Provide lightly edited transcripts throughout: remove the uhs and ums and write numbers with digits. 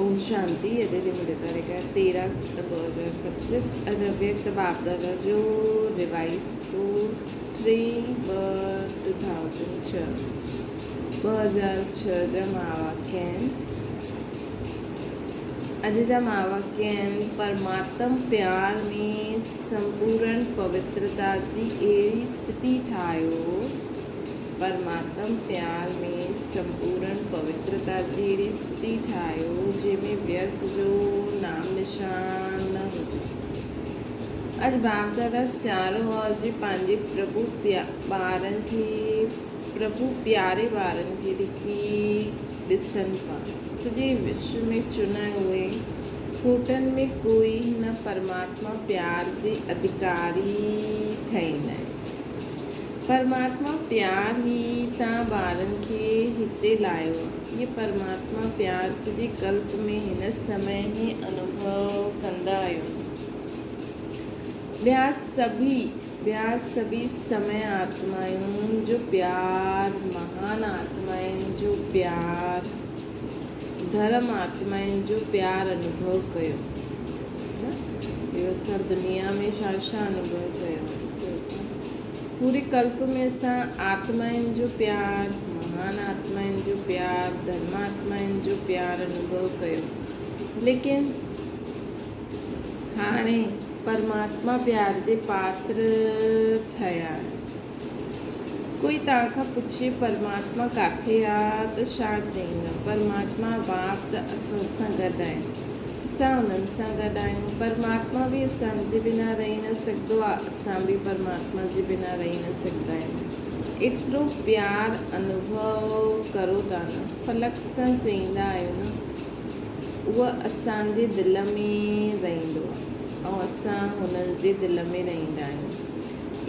اوم شانتي اڄ جي منهنجي تاريخ 13 ست 2025 اڄ اويڪت باپدادا جو ريوائز ڪورس 3 2 2006 2006 جا مهاواڪيه آهن. اڄ جا مهاواڪيه آهن، پرماتم پيار ۾ سمپورڻ پوترتا جي اهڙي اسٿتي ٺاهيو، پرماتم پيار ۾ سمپورڻ پوترتا جي اهڙي اسٿتي ٺاهيو، جنهن ۾ ويرٿ جو نام نشان نه هجي. اڄ باپ دادا چارو اور جي پنهنجي پرڀو ٻارن کي پرڀو پياري ٻارن کي ڏسي ڏسن پيا. سڄي وشو ۾ چنئي اهي ڪوٽن ۾ ڪوئي هن پرماتما پيار جي اڌڪاري ٺهيندا آهن. پرماتما پيار ئي تان ٻارن کي هتي لايو آ. اهي پرماتما پيار سڄي ڪلپ ۾ هن سمي هي انوڀو ڪندا آهيو. ٻيا سڀئي ٻيا سڀئي سمي آتمائن جو پيار، مهان آتمائن جو پيار، ڌرم آتمائن جو پيار انوڀو ڪيو. اهو اسان دنيا ۾ ڇا ڇا انوڀو ڪيو آهي ڏسو اسان پوري ڪلپ ۾ اسان آتمائن جو پيار، مهان آتمائن جو پيار، ڌرم آتمائن جو پيار انوڀو ڪيو ليڪن هاڻي پرماتما پيار جي پاتر ٺهيا آهيون. ڪوئي توهان کان پڇي پرماتما ڪاٿي آ ته ڇا چئيندا؟ پرماتما باپ ته اسان سان گڏ آهن. اسان انهن سان گڏ آهيون. پرماتما به اسان جي بنا رهي نه سگهندو آ، اسان به پرماتما جي بنا رهي نه سگهندا آهيون. ايترو پيار انوڀو ڪرو ٿا نه، فلڪ سان چئيندا آهيو نه، اهو اسان جي دل ۾ رهندو آ ۽ اسان هنن جي دل ۾ رهندا آهيون.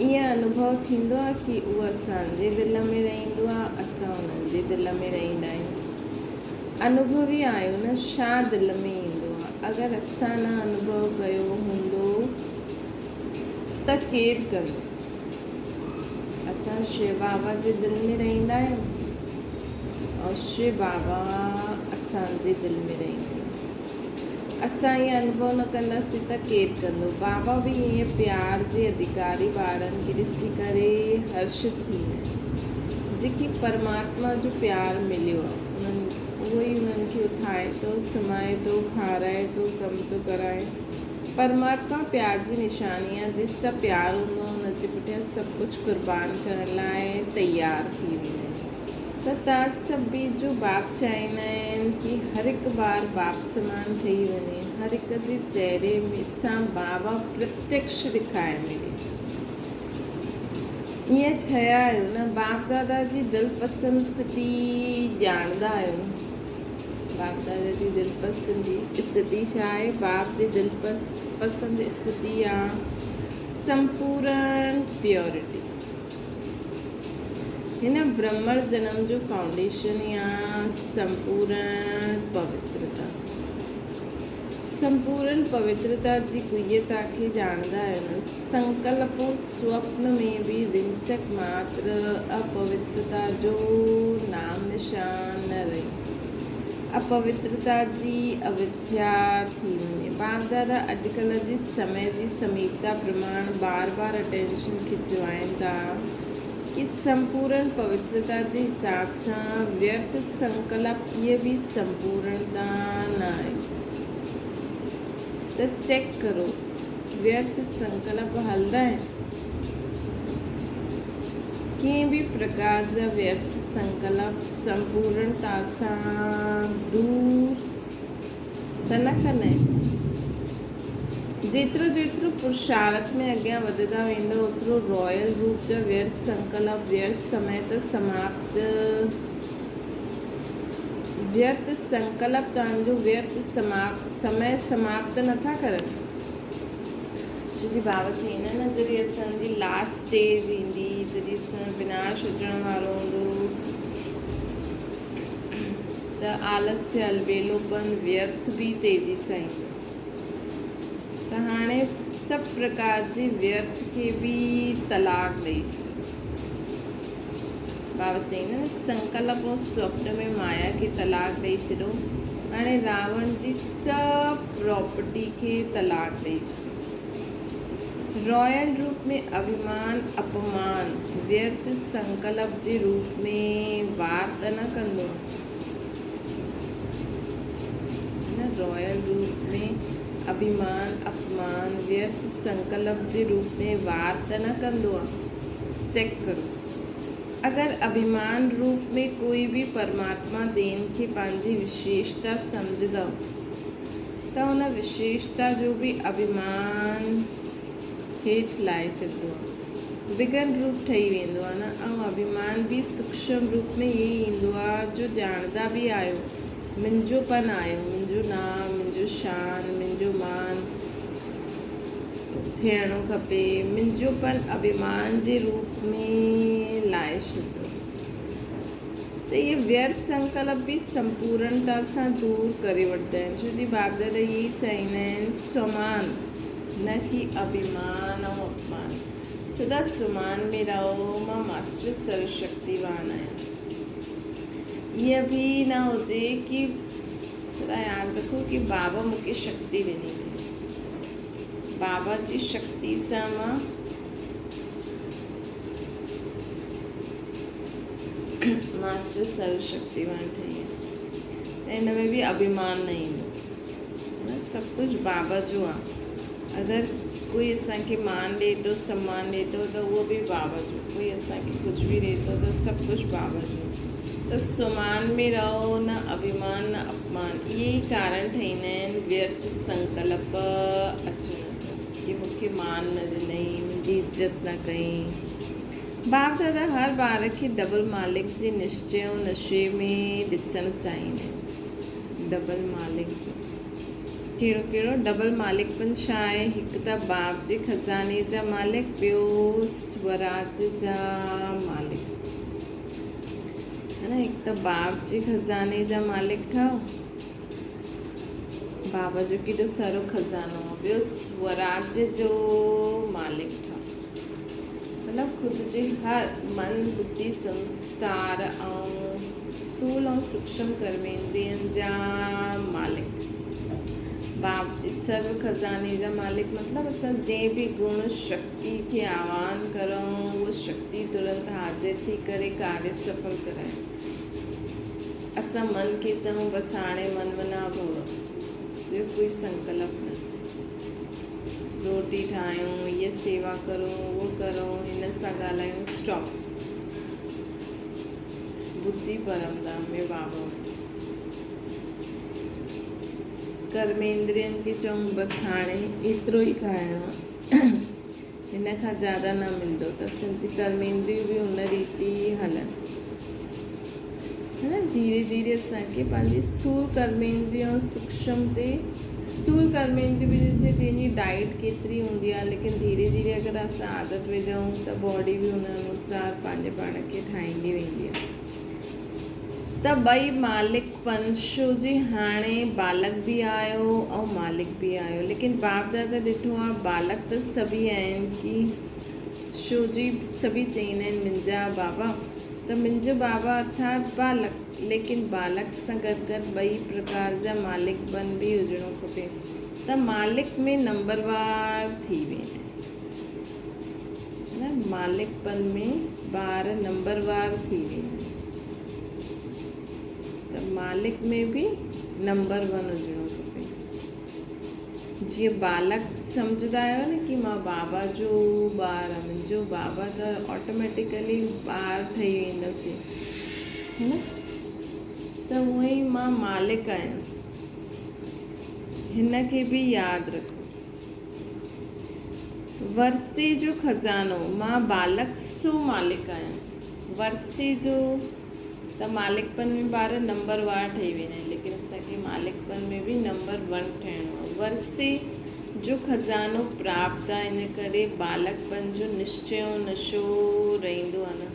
ائين انوڀو ٿيندو آهي ڪي اهو اسان جي دل ۾ رهندو آهي، اسان انهن جي دل ۾ رهندا آهيون. انوڀوي آهيون نه، ڇا دل ۾ ايندو آهي؟ اگر اسان نه انوڀو ڪيو هوندو ته ڪير ڪندو؟ اسان شو بابا جي دل ۾ رهندا آهيون ۽ شو بابا اسان جي دل ۾ رهندا آهن. اسان ائين انوڀو نه ڪنداسين ته ڪير ڪندو؟ بابا به ائين پيار جي اڌڪاري ٻارن کي ڏسي ڪري هرشت ٿيندا آهن. جيڪي پرماتما جو پيار مليو آهي، انهن اهو ئي انهن کي اٿائي ٿو، سمهائي ٿو، کارائي ٿو، ڪم ٿو ڪرائي. پرماتما پيار جي نشاني آهي، جس سان پيار هوندو آهي، ان جي پٺيان سڀ ڪجهه قربان ڪرڻ لاء تيار ٿي ويندا آهن. ته تان سڀ جو باپ چاهيندا آهن ڪي هر هڪ ٻار باپ سمان ٺهي وڃي، هر هڪ جي چهري سان بابا پرتيڪش ڏکائي ملي. ائين ٺهيا آهيو نه؟ باپ دادا جي دل پسند ستي ڄاڻندا آهيو نه؟ باپ دادا جي دل پسندي استٿي ڇا آهي؟ باپ جي دل پسند استٿي آ سمپورڻ پيورٽي. هن برهمڻ جنم جو فائونڊيشن يا سمپورڻ پوترتا. سمپورڻ پوترتا جي گهيتا کي ڄاڻندا آهيو نه؟ سنڪلپ ۽ سوپن ۾ به رنچڪ ماتر اپوترتا جو نام نشان نه رهي. اپوترتا جي اوٿيا ٿي وڃي. باپ دادا اڄڪلهه جي سمي جي سميپتا پرماڻ بار بار اٽينشن کچوائين ٿا ڪي سمپورڻ پوترتا جي حساب سان ويرٿ سنڪلپ اهي به سمپورڻتا نه آهي ته چيڪ ڪرو ويرٿ سنڪلپ هلندا آهن؟ ڪنهن به پرڪار جا ويرٿ سنڪلپ سمپورڻتا سان دور ته نه ڪندا آهن. جيترو جيترو پرشارٿ ۾ اڳيان وڌندا ويندؤ اوترو رائل روپ جا ويرٿ سنڪلپ، ويرٿ سمي ته سماپت، ويرٿ سنڪلپ توهان جو ويرٿ سمي سماپت نٿا ڪرن. ڇو جي بابا چئيندا نه جڏهن اسان جي لاسٽ اسٽيج ايندي، جڏهن اسان جو وناش اچڻ وارو هوندو ته آلسيه، البيلوپن، ويرٿ به تيزي سان ايندو ته هاڻي سڀ پرڪار جي ويرٿ کي به طلاق ڏئي ڇڏيو. بابا چئيندا نه سنڪلپ ۽ سوپن ۾ مايا کي طلاق ڏئي ڇڏيو. هاڻي راوڻ جي سڀ پراپرٽي کي طلاق ڏئي ڇڏيو. رائل روپ ۾ اڀيمان، اپمان، ويرٿ سنڪلپ جي روپ ۾ وار ته نه ڪندو نه رائل روپ ۾ اڀيمان، اپمان، ويرٿ سنڪلپ جي روپ ۾ وار ته نه ڪندو آ. چيڪ ڪرو. اگر اڀيمان روپ ۾ ڪوئي به پرماتما دين کي پنهنجي وشيشتا سمجهندؤ ته ان وشيشتا جو به اڀيمان هيٺ لاهي ڇڏندو آهي. وگهن روپ ٺهي ويندو آهي نه ۽ اڀيمان به سوڪشم روپ ۾ ائين ئي ايندو آهي جو ڄاڻندا به آهيو منهنجو پن آيو، منهنجو نانء، منهنجو شان، منهنجو مان ٿيڻو کپي، منهنجو پن اڀيمان جي روپ ۾ لاهي ڇڏيو ته اهي ويرٿ سنڪلپ به سمپورڻتا سان دور ڪري وٺندا آهن، ڇو جي باپدادا اهي ئي چاهيندا آهن سومان نه ڪي اڀيمان ۽ اپمان، سدا سومان ۾ رهو، مان ماسٽر سروشڪتيوان آهيان. اها به نه هجي ڪي سدا ياد رکو ڪي بابا مون کي شڪتي ڏني اٿئي، بابا جي شڪتي سان مان ماسٽر سرو شڪتيوان ٺهي آهيان ته ان ۾ به اڀيمان نه ايندو. سڀ ڪجهه بابا جو آهي. اگر ڪوئي اسان کي مان ڏئي ٿو، سمان ڏئي ٿو ته اهو به بابا جو. ڪوئي اسان کي ڪجهه به ڏئي ٿو ته سڀ ڪجهه بابا جو. ته سمان ۾ رهو، نه اڀيمان نه اپمان. اهي ئي ڪارڻ ٺهيندا آهن ويرٿ سنڪلپ اچڻ جا ڪي مون کي مان نه ڏنئي، منهنجي عزت نه ڪئي. باپ دادا هر ٻار کي ڊبل مالڪ جي نشچي ۽ نشي ۾ ڏسڻ چاهيندا آهن. ڊبل مالڪ جو ڪهڙو ڪهڙو ڊبل مالڪ پڻ ڇا آهي؟ هڪ ته باپ جي خزاني جا مالڪ، ٻيو سوراج جا مالڪ. ها نه، هڪ ته باپ جي خزاني جا مالڪ ٺهو، باپ جو ڪيڏو سارو خزانو آهي، ٻيو سوراج جو مالڪ ٺهو. مطلب خود جي هر من، ٻڌي، سنسڪار ۽ اسٿول ۽ سوڪشم ڪرميندرين جا مالڪ. باپ جي سرو خزاني جا مالڪ مطلب اسان جنهن به گڻ، شڪتي، کي آهوان ڪرون اهو شڪتي ترنت حاضر ٿي ڪري ڪاريه سڦل ڪرائي. اسان من کي چئون بس هاڻي من منا ڀو، ٻيو ڪوئي سنڪلپ نه. روٽي ٺاهيون، هيء سيوا ڪرون، اهو ڪرون، هن سان ڳالهايون، اسٽاپ. ٻڌي پرم ڌام ۾ بابا وڃي. ڪرميندرين کي چئون بس هاڻي ايترو ئي کائڻو آهي. هن کان زياده نه ملندو ته اسان جي ڪرميندريون به ان ريت ئي هلن. هن ڌيري ڌيري اسان کي پنهنجي اسٿول ڪرميندري ۽ سوڪشم تي اسٿول ڪرميندري به جيسي جنهن جي ڊائيٽ ڪيتري هوندي آهي ليڪن ڌيري ڌيري اگر اسان عادت وجهون ته باڊي به ان انوسار پنهنجي پاڻ کي ٺاهيندي ويندي آهي ته ٻئي مالڪ پنشو جي هاڻي بالڪ به آيو ۽ مالڪ به آيو ليڪن باپ دادا ڏٺو آهي بالڪ ته سڀئي آهن ڪي شو جي سڀئي چئيندا آهن منهنجا بابا ته منهنجو بابا ارٿات بالڪ، ليڪن بالڪ سان گڏ گڏ ٻئي پرڪار جا مالڪ بن به هجڻو کپي ته مالڪ ۾ نمبروار ٿي ويندا آهن. مالڪ پن ۾ ٻار نمبروار ٿي ويندا آهن ته مالڪ ۾ به نمبر ون هجڻو کپي. جيئن ٻالڪ سمجهندا آهيو نه ڪي مان بابا جو ٻار آهيان منهنجو بابا ته آٽوميٽيڪلي ٻار ٺهي وينداسين هي نه ته هونئن ئي مان مالڪ آهيان هن کي به ياد رکو ورثي جو خزانو مان ٻالڪ سو مالڪ آهيان ورثي جو ته مالڪپن ۾ ٻار نمبر وار ٺهي ويندا آهن ليڪن اسان کي مالڪپن ۾ به نمبر ون ٺهڻو آهي. ورثي جو خزانو پراپت آهي ان ڪري ٻالڪپن جو نشچي ۽ نشو رهندو آهي نه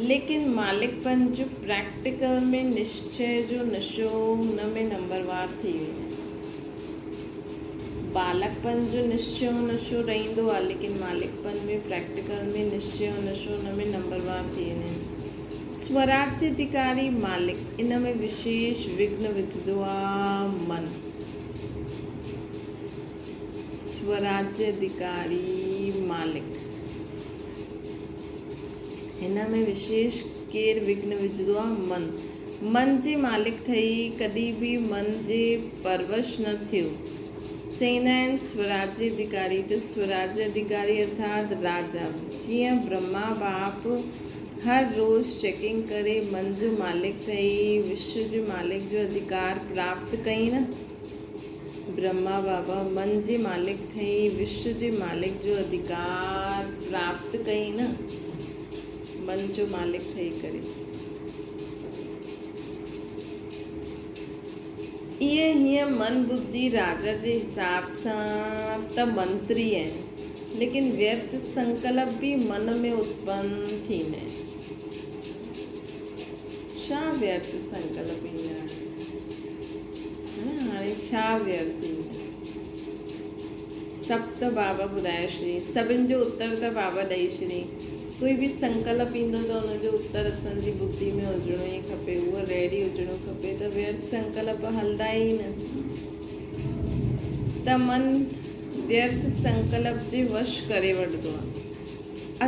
ليڪن مالڪپن جو پريڪٽيڪل ۾ نشچي جو نشو هن ۾ نمبر وار ٿي ويندا آهن. ٻالڪپن جو نشچي ۽ نشو رهندو آهي ليڪن مالڪپن ۾ پريڪٽيڪل ۾ نشچي ۽ نشو هن ۾ نمبر وار ٿي ويندا آهن. سوراجيه اڌڪاري مالڪ، ان ۾ وشيش وگهن وجهندو آ من. سوراجيه اڌڪاري مالڪ، هن ۾ وشيش ڪير وگهن وجهندو آ؟ من. من جي مالڪ ٺهي ڪڏهن به من جي پروش نه ٿيو. چئيندا آهن سوراجيه اڌڪاري ته سوراجيه اڌڪاري ارٿات راجا. جيئن برهما باپ هر روز چيڪنگ ڪري من جو مالڪ ٺهي وشو جي مالڪ جو اڌڪار پراپت ڪئين نه. برهما بابا من جي مالڪ ٺهي وشو جي مالڪ جو اڌڪار پراپت ڪئين نه. من جو مالڪ ٺهي ڪري. ايئن هيئن من ٻڌي راجا جي حساب سان ته منتري آهن، ليڪن ويرٿ سنڪلپ به من ۾ اتپن ٿيندا آهن. ڇا ويرٿ سنڪلپ ايندا آهن؟ هاڻي ڇا ويرٿ ايندا آهن؟ سڀ ته بابا ٻڌائي ڇڏيائين. سڀن جو اتر ته بابا ڏئي ڇڏيائين. ڪوئي به سنڪلپ ايندو ته ان جو اتر اسان جي ٻڌي ۾ هجڻو ئي کپي. اهو ريڊي هجڻو کپي ته ويرٿ سنڪلپ هلندا ئي نه. ته من ويرٿ سنڪلپ جي وش ڪري وٺندو آهي.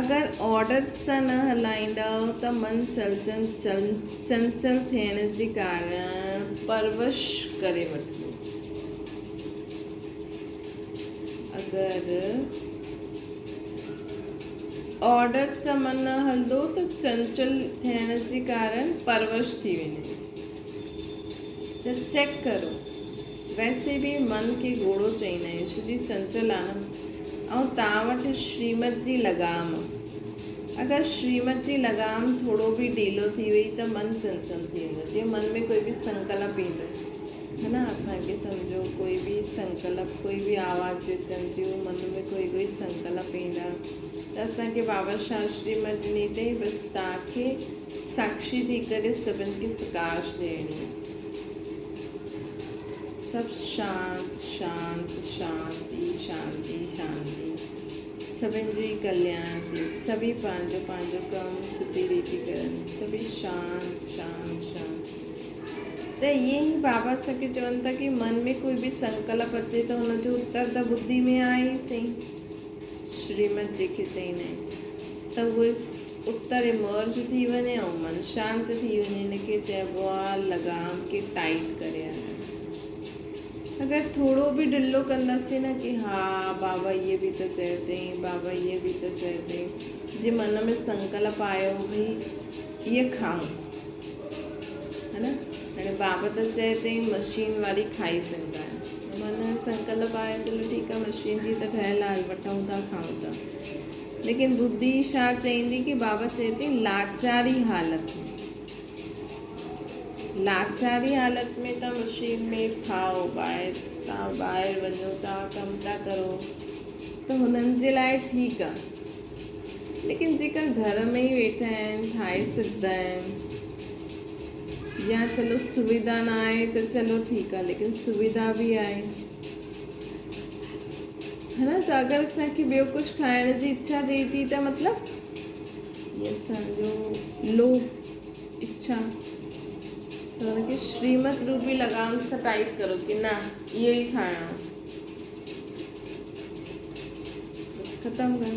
اگر آرڊر سان نه هلائيندؤ ته من چنچل ٿيڻ جي ڪارڻ پروش ڪري وٺندو. اگر آرڊر سان من نه هلندو ته چنچل ٿيڻ جي ڪارڻ پروش ٿي ويندي. ته چيڪ ڪرو. ويسي به من کي گهوڙو چئيندا آهيون ڇو جي چنچل آ نه. ۽ توهان وٽ شريمت جي لگام. اگر شريمت جي لگام ٿورو به ڍيلو ٿي وئي ته من چنچل ٿي ويندو. جيئن من ۾ ڪوئي به سنڪلپ ايندو ها نه اسان کي سمجهو ڪوئي به سنڪلپ ڪوئي به آواز اچن ٿيون من ۾ ڪوئي ڪوئي سنڪلپ ايندا ته اسان کي بابا شاهه شريمت ڏني اٿئي بس توهان کي ساکشي ٿي ڪري سڀن کي سڪاش ڏيڻي آهي. سڀ شانت شانت شانتي شانتي شانتي سڀن جو ئي ڪلياڻ ٿئي سڀئي پنهنجو پنهنجو ڪم سٺي ريتي ڪرن سڀئي شانت شانت شانت ته ائين ئي بابا اسان کي چون ٿا ڪي من ۾ ڪوئي به سنڪلپ اچي ته هن جو اتر ته ٻڌي ۾ آهي ئي سهي شريمت جنهن کي چئيندا آهن ته اهو اتر امرج ٿي وڃي ۽ من شانت ٿي وڃي ان کي چئبو آهي لگام کي ٽائيٽ ڪري هلڻ. اگر ٿورو به ڍلو ڪنداسين نه ڪي ها بابا اهي به ته چيو اٿئي بابا اهي به ته چيو اٿئي جي من ۾ سنڪلپ آيو ڀئي اهي کائون ها نه هاڻي بابا ته چئي اٿئي مشين واري کائي سگهندا آهيو من ۾ سنڪلپ آيو چلو ٺيڪ آهي مشين جي ته ٺهيل آهي وٺون ٿا کائون ٿا ليڪن ٻڌي ڇا چئيندي ڪي بابا چئي ٿي لاچاري حالت ۾ لاچاري حالت ۾ ته مشين ۾ کائو ٻاهر تان ٻاهر وڃو ٿا ڪم ٿا ڪرو ته هنن جي لاء ٺيڪ آ ليڪن جيڪا گهر ۾ ئي ويٺا آهن ٺاهي سگهندا آهن يا چلو سويڌا نه آهي ته چلو ٺيڪ آ ليڪن سويڌا به آهي ها نه ته اگر اسان کي ٻيو ڪجهه کائڻ جي اڇا ٿئي ٿي ته مطلب هي اسان جو لوڀ اڇا ته هن کي شريمت روپي لگام سان ٽائيٽ ڪرو ڪي نه اهو ئي کائڻو بس ختم ڪر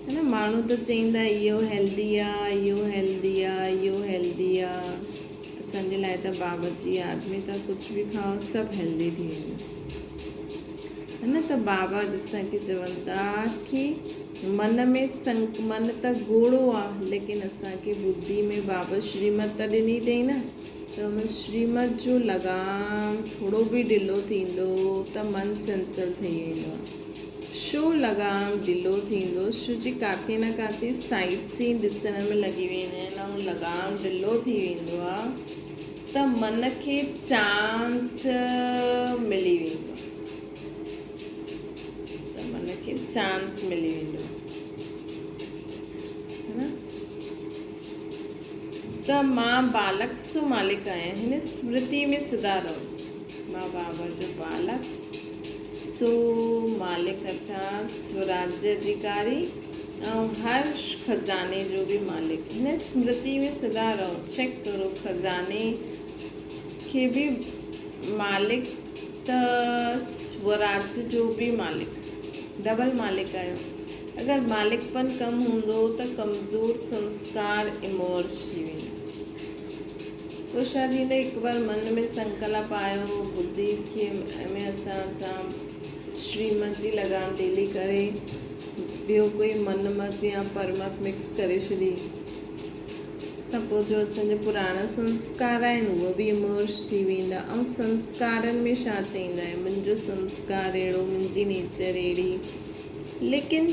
ها نه ماڻهو ته چئيندا اهو هيلدي آ اهو هيلدي آ اهو هيلدي آ اسان جي لاء ته بابا جي ياد ۾ ته ڪجهه به کائو سڀ هيلدي ٿي ويندو ها نه ته بابا اسان کي چون ٿا ڪي من ۾ سنڪ من ته گهوڙو آ ليڪن اسان کي ٻڌي ۾ بابا شريمت ته ڏني اٿئي نه ته ان شريمت جو لگام ٿورو به ڍلو ٿيندو ته من چنچل ٿي ويندو آ شو لگام ڍلو ٿيندو شو جي ڪاٿي نه ڪاٿي سائيڊ سين ڏسڻ ۾ لڳي ويندا آهن ۽ لگام ڍلو ٿي ويندو آ ته من کي چانس ملي ويندو آ ته من کي چانس ملي ويندو آ نه ته مان بالڪ سو مالڪ آهيان هن سمرتي ۾ سدا رهو مان بابا جو بالڪ سو مالڪ ارٿات سوراجيه اڌيڪاري ۽ هر خزاني جو به مالڪ. هن سمرتي ۾ سدا رهو، چيڪ ڪرو خزاني کي به مالڪ ته سوراج جو به مالڪ، ڊبل مالڪ آهيو. اگر مالڪپن ڪم هوندو ته ڪمزور سنسڪار امرج ٿي ويندا. پوء ڇا ٿيندو هڪ بار من ۾ سنڪلپ آيو ٻڌي کي ۾ اسان سان شريمت جي لگام ڍيلي ڪري ٻيو ڪوئي من مت يا پرمت مڪس ڪري ڇڏي ته پوء جو اسان جا پراڻا سنسڪار آهن اهي به امرج ٿي ويندا ۽ سنسڪارن ۾ ڇا چئيندا آهيون منهنجو سنسڪار اهڙو منهنجي نيچر اهڙي ليڪن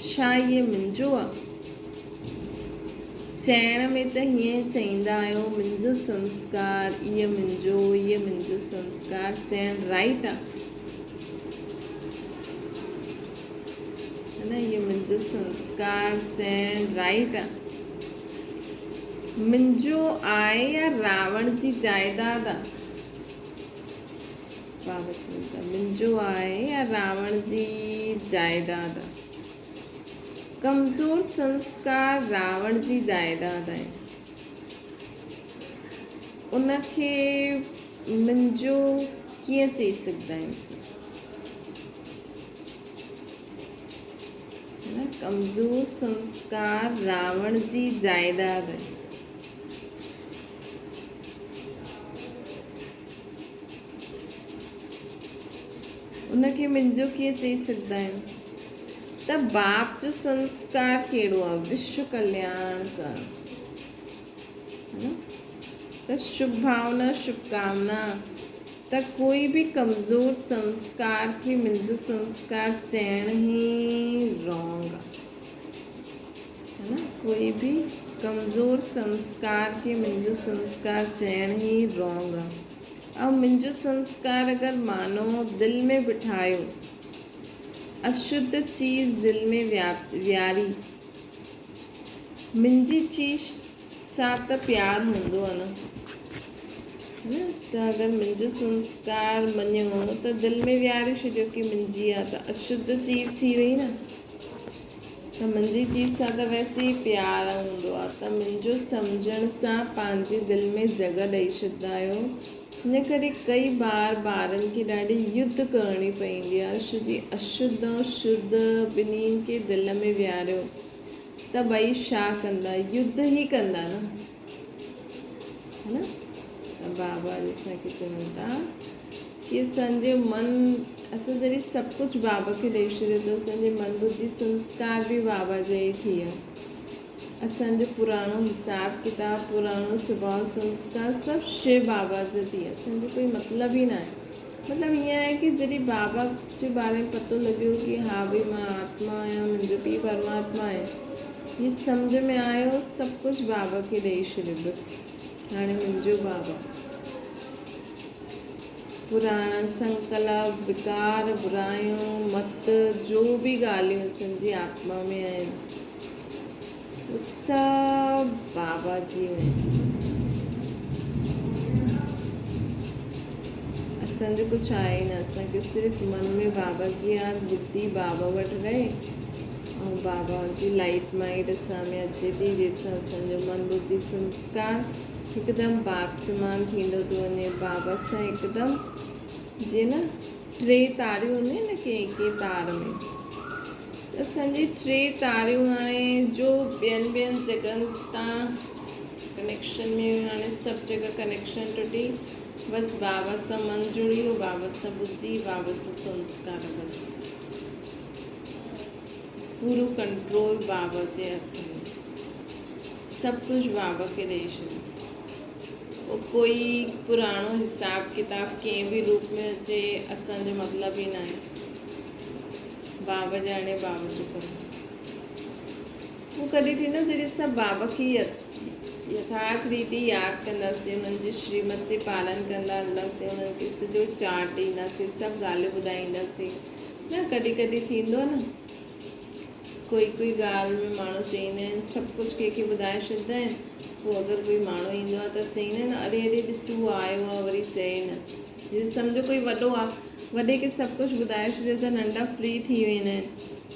ڇا اهي منهنجو آ؟ چئڻ ۾ ته هيئن چئيندا آهيو منهنجو سنسڪار اهي منهنجو اهي منهنجو سنسڪار چئڻ رائيٽ آ نه اهي منهنجو سنسڪار چئڻ رائيٽ آ منهنجو آهي يا راوڻ جي جائيداد آ؟ بابا چون ٿا منهنجو آهي يا راوڻ جي جائيداد آ؟ ڪمزور سنسڪار راوڻ جي جائيداد آهي. ان کي منهنجو ڪيئن چئي سگهندا آهيون؟ ڪمزور سنسڪار راوڻ جي جائيداد آهي. ان کي منهنجو ڪيئن چئي سگهندا آهيون ته باپ جو سنسڪار ڪهڙو آهي وشو ڪلياڻ ڪرڻ ته شڀ ڀاونا شڀ ڪامنا ته ڪوئي به ڪمزور سنسڪار کي منهنجو سنسڪار چئڻ ئي رانگ آهي نه ڪوئي به ڪمزور سنسڪار کي منهنجو سنسڪار چئڻ ئي رانگ آهي ۽ منهنجو سنسڪار اگر مانو دل ۾ بٺايو، اشڌ چيز دل ۾ وياري، منهنجي چيز سان ته پيار هوندو آ نه ته اگر منهنجو سنسڪار مڃيو ته دل ۾ وياري ڇڏيو ڪي منهنجي آ ته اشڌ چيز ٿي وئي نه. ته منهنجي چيز سان ته ويسي ئي پيار هوندو آهي ته منهنجو سمجهڻ سان پنهنجي دل ۾ جڳهه ڏئي ڇڏندا آهيو ان ڪري ڪئي بار ٻارن کي ڏاڍي يڌ ڪرڻي پوندي آهي ڇو جي اشڌ ۽ شڌ ٻنهي کي دل ۾ ويهاريو ته ٻئي ڇا ڪندا يڌ ئي ڪندا نه ها نه ته بابا اسان کي چون ٿا ڪي اسان جي من اسان جڏهن سڀ ڪجهه بابا کي ڏئي ڇڏيو ته اسان جي من ٻڌي سنسڪار به بابا جا ئي ٿي ويا اسان جو پراڻو حساب ڪتاب پراڻو سڀاء سنسڪار سڀ شي بابا جا ٿي ويا اسان جو ڪوئي مطلب ئي ناهي مطلب ائين آهي ڪي جڏهن بابا جي باري ۾ پتو لڳيو ڪي ها ڀئي مان آتما آهيان منهنجو پيء پرماتما آهي هي سمجهه ۾ آيو سڀ ڪجهه بابا کي ڏئي ڇڏيو بس هاڻي منهنجو بابا پراڻا سنڪلپ وڪار برايون مت جو به ڳالهيون اسان جي آتما ۾ آهن اهي سڀ بابا جي آهن. اسان جو ڪجهه آهي نه اسان کي صرف من ۾ بابا جي ياد ٻڌي بابا وٽ رهي ۽ بابا جي لائيٽ مائيٽ اسان ۾ اچي ٿي جنهن سان اسان جو من ٻڌي سنسڪار هڪدم باپ سمان ٿيندو ٿو وڃي بابا سان هڪدم جيئن نه ٽي تاريون هونديون آهن نه ڪنهن ڪنهن تار ۾ اسان جي ٽي تاريون هاڻي جو ٻين ٻين جڳهن تان ڪنيڪشن ۾ هاڻي سڀ جڳهه ڪنيڪشن ٽٽي بس بابا سان من جڙي ويو بابا سان ٻڌي بابا سان سنسڪار بس پورو ڪنٽرول بابا جي هٿ ۾ سڀ ڪجهه بابا کي ڏئي ڇڏيو پوء ڪوئي پراڻو حساب ڪتاب ڪنهن به روپ ۾ هجي اسان جو مطلب ئي ناهي بابا ڄاڻي بابا جو ڪم. پوء ڪڏهن ٿيندو جڏهن اسان بابا کي يٿارٿ ريتي ياد ڪنداسين، انهن جي شريمت تي پالن ڪندا هلنداسين، انهن کي سڄو چارٽ ڏينداسين، سڀ ڳالهيون ٻڌائينداسين. نه ڪڏهن ڪڏهن ٿيندو آهي نه ڪوئي ڪوئي ڳالهه ۾ ماڻهو چئيندا آهن سڀ ڪجهه ڪنهن کي ٻڌائي ڇڏيندا آهن پوء اگر ڪوئي ماڻهو ايندو آهي ته چئيندا آهن اري اري ڏس هو آيو آهي وري چئي نه جيئن سمجهو ڪوئي وڏو آهي. وڏي کي سڀ ڪجهه ٻڌائي ڇڏيو ته ننڍا فري ٿي ويندا آهن.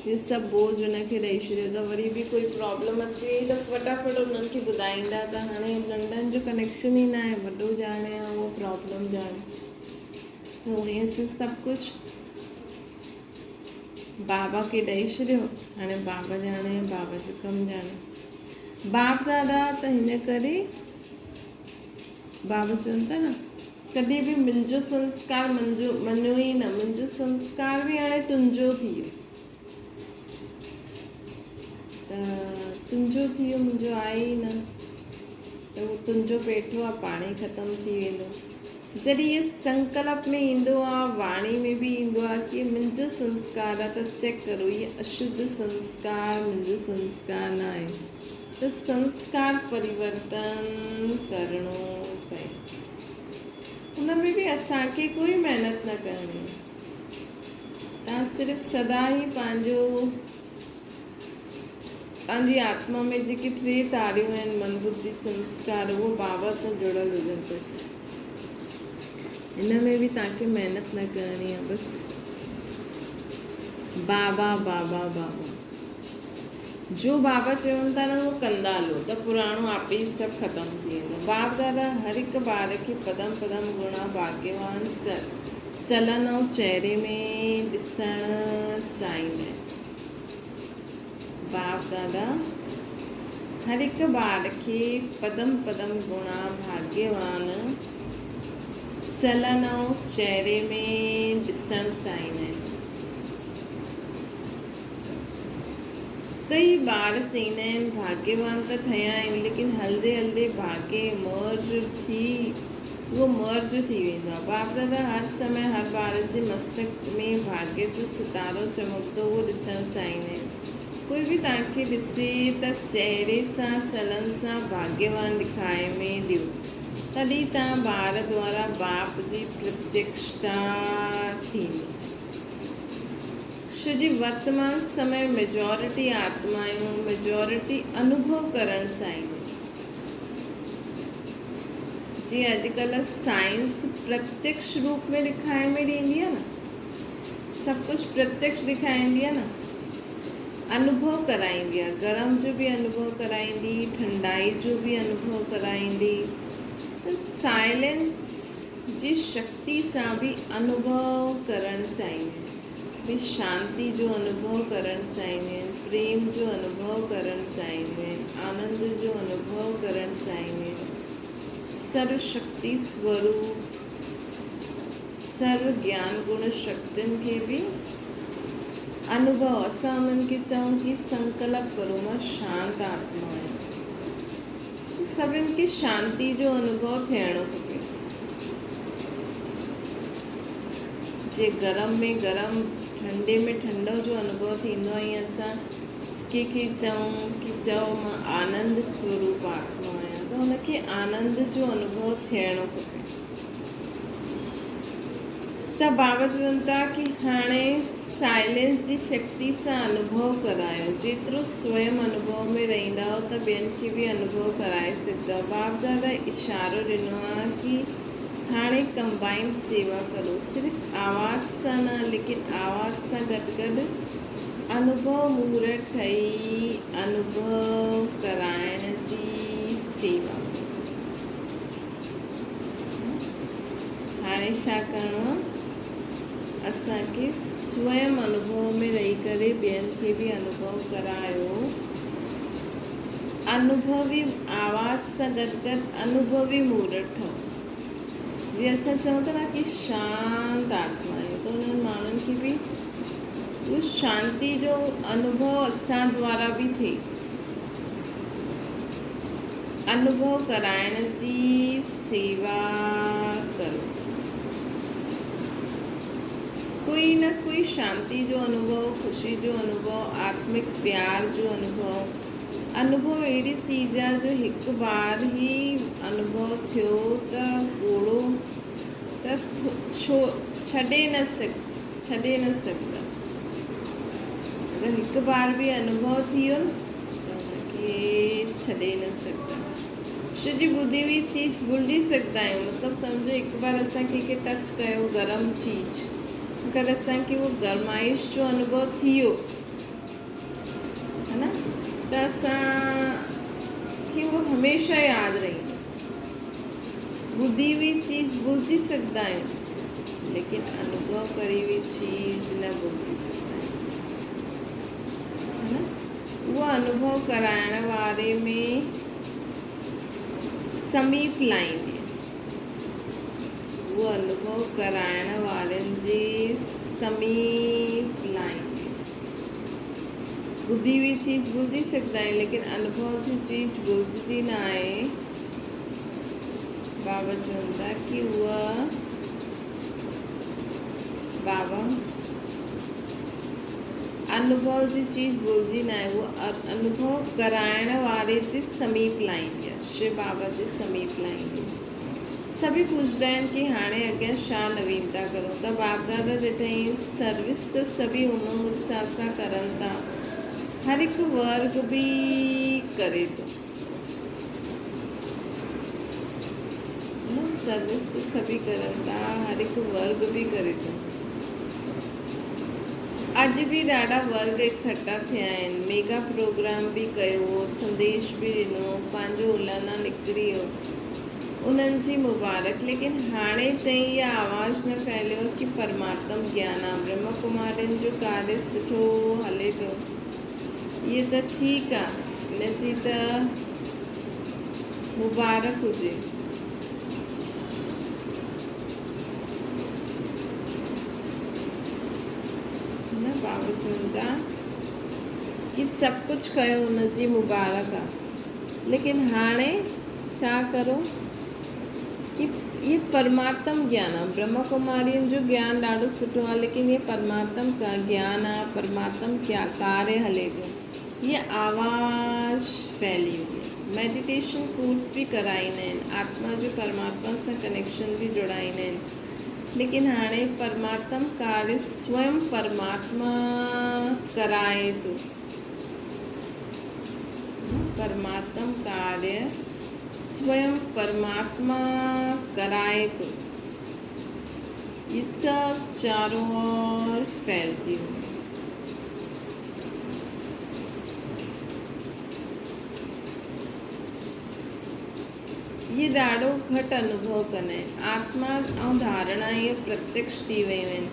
هي سڀ بوجهه ان کي ڏئي ڇڏيو ته وري به ڪوئي پرابلم اچي وئي ته فٽافٽ انهن کي ٻڌائيندا ته هاڻي ننڍن جو ڪنيڪشن ئي ناهي وڏو ڄاڻي يا اهو پرابلم ڄاڻي ته هئين سي سڀ ڪجهه بابا کي ڏئي ڇڏيو هاڻي بابا ڄاڻي بابا جو ڪم ڄاڻي باپ دادا ته هن ڪري بابا چون ٿا نه ڪڏهن به منهنجو سنسڪار منهنجو مڃيو ئي نه، منهنجو سنسڪار به هاڻي تنهنجو ٿي ويو ته تنهنجو ٿي ويو منهنجو آهي ئي نه ته اهو تنهنجو پيٺو آهي پاڻ ئي ختم ٿي ويندو. جڏهن اهي سنڪلپ ۾ ايندو آهي واڻي ۾ به ايندو آهي ڪي منهنجو سنسڪار آهي ته چيڪ ڪرو اهي اشڌ سنسڪار منهنجو سنسڪار نه آهي ته سنسڪار پريورتن ڪرڻو پئي. ان ۾ به اسان کي ڪوئي محنت نه ڪرڻي آهي. توهان صرف سدا ئي پنهنجو پنهنجي آتما ۾ جيڪي ٽي تاريون آهن من ٻڌي سنسڪار اهو بابا سان جڙيل هجن بس. ان ۾ به توهان کي محنت نه ڪرڻي آهي بس بابا بابا بابا. جو بابا چون ٿا نه اهو ڪندا هلو ته پراڻو آپي ئي سڀ ختم ٿي ويندو. باپ دادا هر هڪ ٻار کي پدم پدم گڻا ڀاڳيوان چلن ۽ چهري ۾ ڏسڻ چاهيندا آهن. باپ دادا هر هڪ ٻار کي پدم پدم گڻا ڀاڳيوان چلن ۽ چهري ۾ ڏسڻ چاهيندا آهن. ڪئي ٻار چئيندا آهن ڀاڳيوان ته ٺهيا آهيون ليڪن هلندي هلندي ڀاڳي مرج ٿي اهو مرج ٿي ويندو آهي. باپ دادا هر سمي هر ٻار جي مستڪ ۾ ڀاڳي جو ستارو چمڪندو اهو ڏسڻ چاهيندا آهن. ڪوئي به توهان کي ڏسي ته چهري سان چلن سان ڀاڳيوان ڏکائي ۾ ڏيو تڏهن توهان ٻار دوارا باپ جي پرتيڪشتا ٿيندي. ڇو جي ورتمان سمي ميجارٽي آتمائون ميجارٽي انوڀو ڪرڻ چاهينديون. جيئن اڄڪلهه سائنس پرتيڪش روپ ۾ ڏکائڻ ۾ ڏيندي آهي نه، سڀ ڪجهه پرتيڪش ڏکائيندي آهي نه، انوڀو ڪرائيندي آهي، گرم جو به انوڀو ڪرائيندي، ٺنڊائي جو به انوڀو ڪرائيندي ته سائلنس جي شڪتي سان به انوڀو ڪرڻ چاهينديون آهن، به شانتي جو انوڀو ڪرڻ چاهينديون آهن، پريم جو انوڀو ڪرڻ چاهينديون آهن، آنند جو انوڀو ڪرڻ چاهينديون آهن. سرو شڪتي سوروپ سرو گيان گڻ شڪتين کي به انوڀو اسان انهن کي چئون ڪي سنڪلپ ڪرو مان شانت آتما آهيان. سڀن کي شانتي جو انوڀو ٿيڻو کپي. جيئن گرم ۾ گرم ٺنڊي ۾ ٺنڊو جو انوڀو ٿيندو آهي ائين اسان ڪنهن کي چئون ڪي چئو مان آنند سوروپ آتما آهيان ته ان کي آنند جو انوڀو ٿيڻو کپي. ته بابا چون ٿا ڪي هاڻي سائلينس جي شڪتي سان انوڀو ڪرايو، جيترو سوئم انوڀو ۾ رهندائو ته ٻين کي به انوڀو ڪرائي سگهندؤ. باپ دادا اشارو ڏنو آ ڪي هاڻي ڪمبائنڊ سيوا ڪرو، صرف آواز سان نه ليڪن آواز سان گڏ گڏ انوڀو مورت ٺهي انوڀو ڪرائڻ جي سيوا ڪرو. هاڻي ڇا ڪرڻو آ؟ اسان کي سوئم انوڀو ۾ رهي ڪري ٻين کي به انوڀو ڪرايو. انوڀوي آواز سان گڏ گڏ انوڀوي مورت ٺهو. جيئن اسان چئون ٿا نه ڪي شانت آتما آهيون ته انهن ماڻهن کي به اهو شانتي جو انوڀو اسان دوارا به ٿئي. انوڀو ڪرائڻ جي سيوا ڪرو. ڪوئي نه ڪوئي شانتي جو انوڀو، خوشي جو انوڀو، آتمڪ پيار جو انوڀو. انوڀو اهڙي چيز آ جو هڪ بار ئي انوڀو ٿيو ته ڳوڙهو ته ڇڏي نه ڇڏي نه سگهندا. اگر هڪ بار به انوڀو ٿي ويو نه ته ان کي ڇڏي نه سگهندا. ڇو جي ٻڌي هئي چيز ڀلجي سگهندا آهيون. مطلب سمجهو هڪ بار اسان ڪنهن کي ٽچ ڪيو گرم چيز اگر اسان کي اهو گرمائش جو انوڀو ٿي ويو ها نه ته اسان کي اهو هميشه ياد رهندو. ٻڌي هئي چيز ڀلجي سگهندا آهيون ليڪن انوڀو ڪري هئي چيز نه ڀلجي سگهندا آهيون ها نه. اهو انوڀو ڪرائڻ واري ۾ سميپ لائيندي. اهو انوڀو ڪرائڻ وارن جي سميپ لائيندي. ٻڌي هئي چيز ڀلجي سگهندا آهيون ليڪن انوڀو جي چيز ڀلجندي نه آهي. بابا چون ٿا ڪي اها بابا انوڀو جي چيز ڀلجي نه آهي اها انوڀو ڪرائڻ واري جي سميپ لائيندي آهي. شو بابا جي سميپ لائيندي. سڀئي پڇندا آهن ڪي هاڻي اڳيان ڇا نوينتا ڪرون ته باپ دادا ڏٺائين سروس ته سڀئي امنگ اتساهه سان ڪرن ٿا هر هڪ ورگ به ڪري ٿو سروس ته سڀئي ڪرن ٿا هر هڪ ورگ به ڪري ٿو اڄ به ڏاڍا ورگ اڪٺا ٿيا آهن ميگا پروگرام به ڪيو سنديش به ڏنو پنهنجو الانا نڪري ويو انهن جي مبارڪ ليڪن هاڻي تائين اها آواز نه ڦهليو ڪي پرماتم گيان آ برهما ڪمارين جو ڪاري سٺو هلي ٿو اهي ته ٺيڪ آ ان جي ته مبارڪ هجي. نه بابا چون ٿا ڪي سڀ ڪجهه ڪيو ان جي مبارڪ آ ليڪن هاڻي ڇا ڪرو ڪي اهي پرماتم گيان آ برهما ڪمارين جو گيان ڏاڍو سٺو آ ليڪن اهي پرماتم گيان آ پرماتم ڪاري هلي ٿو اهي آواز ڦهلي وئي آ ميڊيٽيشن ڪورس به ڪرائيندا آهن آتما جو پرماتما سان ڪنيڪشن به جوڙائيندا آهن ليڪن هاڻي پرماتم ڪاري سوئم پرماتما ڪرائي ٿو. پرماتم ڪاريه سويم پرماتما ڪرائي ٿو. هي سڀ چارون اور ڦهلجي وڃي. اهي ڏاڍو گهٽ انوڀو ڪندا آهن. آتما ۽ ڌارڻا اهي پرتيڪش ٿي ويون آهن.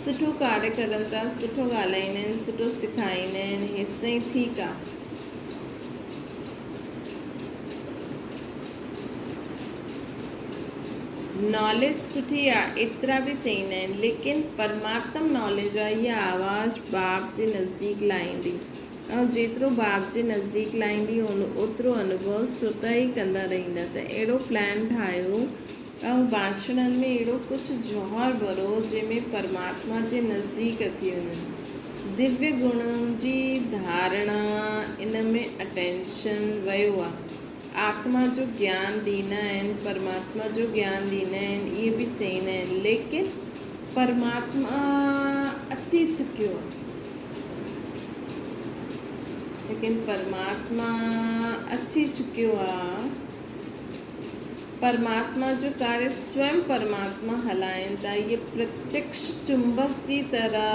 سٺو ڪاريه ڪرن ٿا، سٺو ڳالهائيندا آهن، سٺو سکائيندا آهن، هيستائين ٺيڪ آ. ناليج سٺي آ، ايترا به چئيندا آهن، ليڪن پرماتم ناليج آ، اها آواز باپ جي نزديڪ لائيندي ۽ جيترو باپ جي نزديڪ لائيندي اوترو انوڀو سوتا ئي ڪندا رهندا ته اهڙو پلان ٺاهيو ۽ ڀاشڻن ۾ اهڙو ڪجهه جوهر ڀرو جنهن ۾ پرماتما جي نزديڪ اچي وڃن. دويه گڻن جي ڌارڻا ان ۾ اٽينشن ويو آ. آتما جو گيان ڏيندا آهن، پرماتما جو گيان ڏيندا آهن، اهي به چئيندا آهن ليڪن پرماتما اچي چڪيو آ. ليڪن پرماتما اچي چڪيو آ. پرماتما جو ڪاريه سوئم پرماتما هلائين ٿا. اهي پرتيڪش چمبڪ جي طرح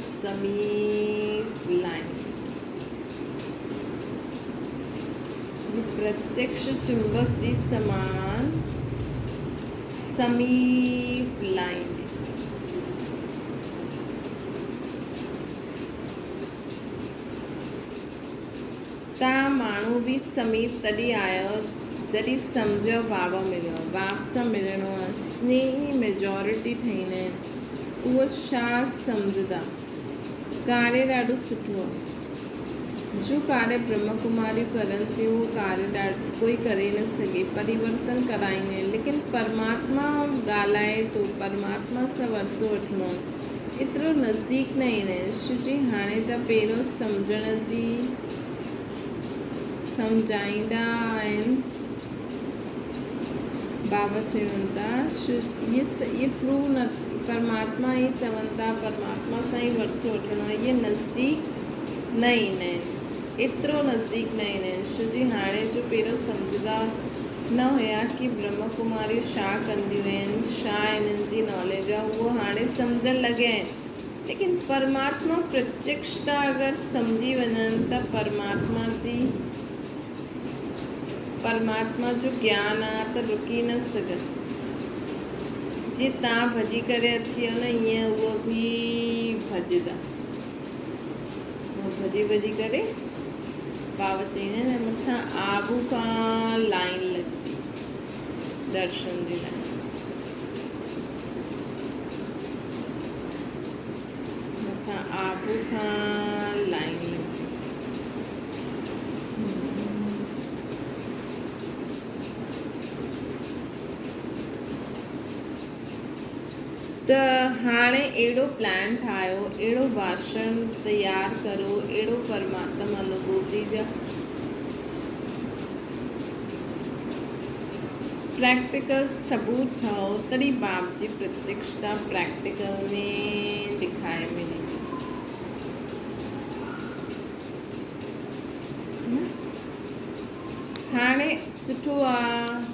سميپ لائين. اهي پرتيڪش چمبڪ جي سمان سميپ لائيندي. تان ماڻهو به سميپ تڏهن آيو جڏهن سمجهيو بابا مليو آ، باپ سان ملڻو آ، سنيهي ميجارٽي ٺهيندا آهن، اهو ڇا سمجهندا؟ ڪاري ڏاڍو سٺو آ. جو ڪاري برهما ڪماريون ڪرن ٿيون اهو ڪاري ڪوئي ڪري نه سگهي، پريورتن ڪرائيندا آهن، ليڪن پرماتما ڳالهائي ٿو، پرماتما سان ورثو وٺڻو آ. ايترو نزديڪ نه ايندا آهن. شو جي هاڻي ته پهريون سمجهڻ جي سمجهائيندا آهن. بابا چون ٿا شو اهي پروو نه پرماتما ئي چون ٿا پرماتما سان ئي ورثو وٺڻو آهي اهي نزديڪ نه ايندا آهن ايترو نزديڪ نه ايندا آهن. شو جي هاڻي جو پهريون سمجهندا نه هيا ڪي برهما ڪماريون ڇا ڪنديون آهن ڇا انهن جي ناليج جو آ، اهو هاڻي سمجهڻ لڳيا آهن. ليڪن پرماتما پرتيڪشتا اگر سمجهي وڃن ته پرماتما جي پرماتما جو گيان آ ته رڪي نه سگهن. جيئن تان ڀڄي ڪري اچي ويو نه ائين اهو به ڀڄندا. اهو ڀڄي ڀڄي ڪري بابا چئيندا آهن مٿان آبو کان لائين لڳندي درشن جي لاء. مٿان آبو کان لائين لڳندي. ته هاڻي اهڙو پلان ٺاهيو، اهڙو ڀاشڻ تيار ڪرو، اهڙو پرماتم انوڀوتي جا پريڪٽيڪل ثبوت ٺاهو، تڏهن باپ جي پرتيڪشتا پريڪٽيڪل ۾ ڏکائي ۾ ڏيندي. هاڻي سٺو آ،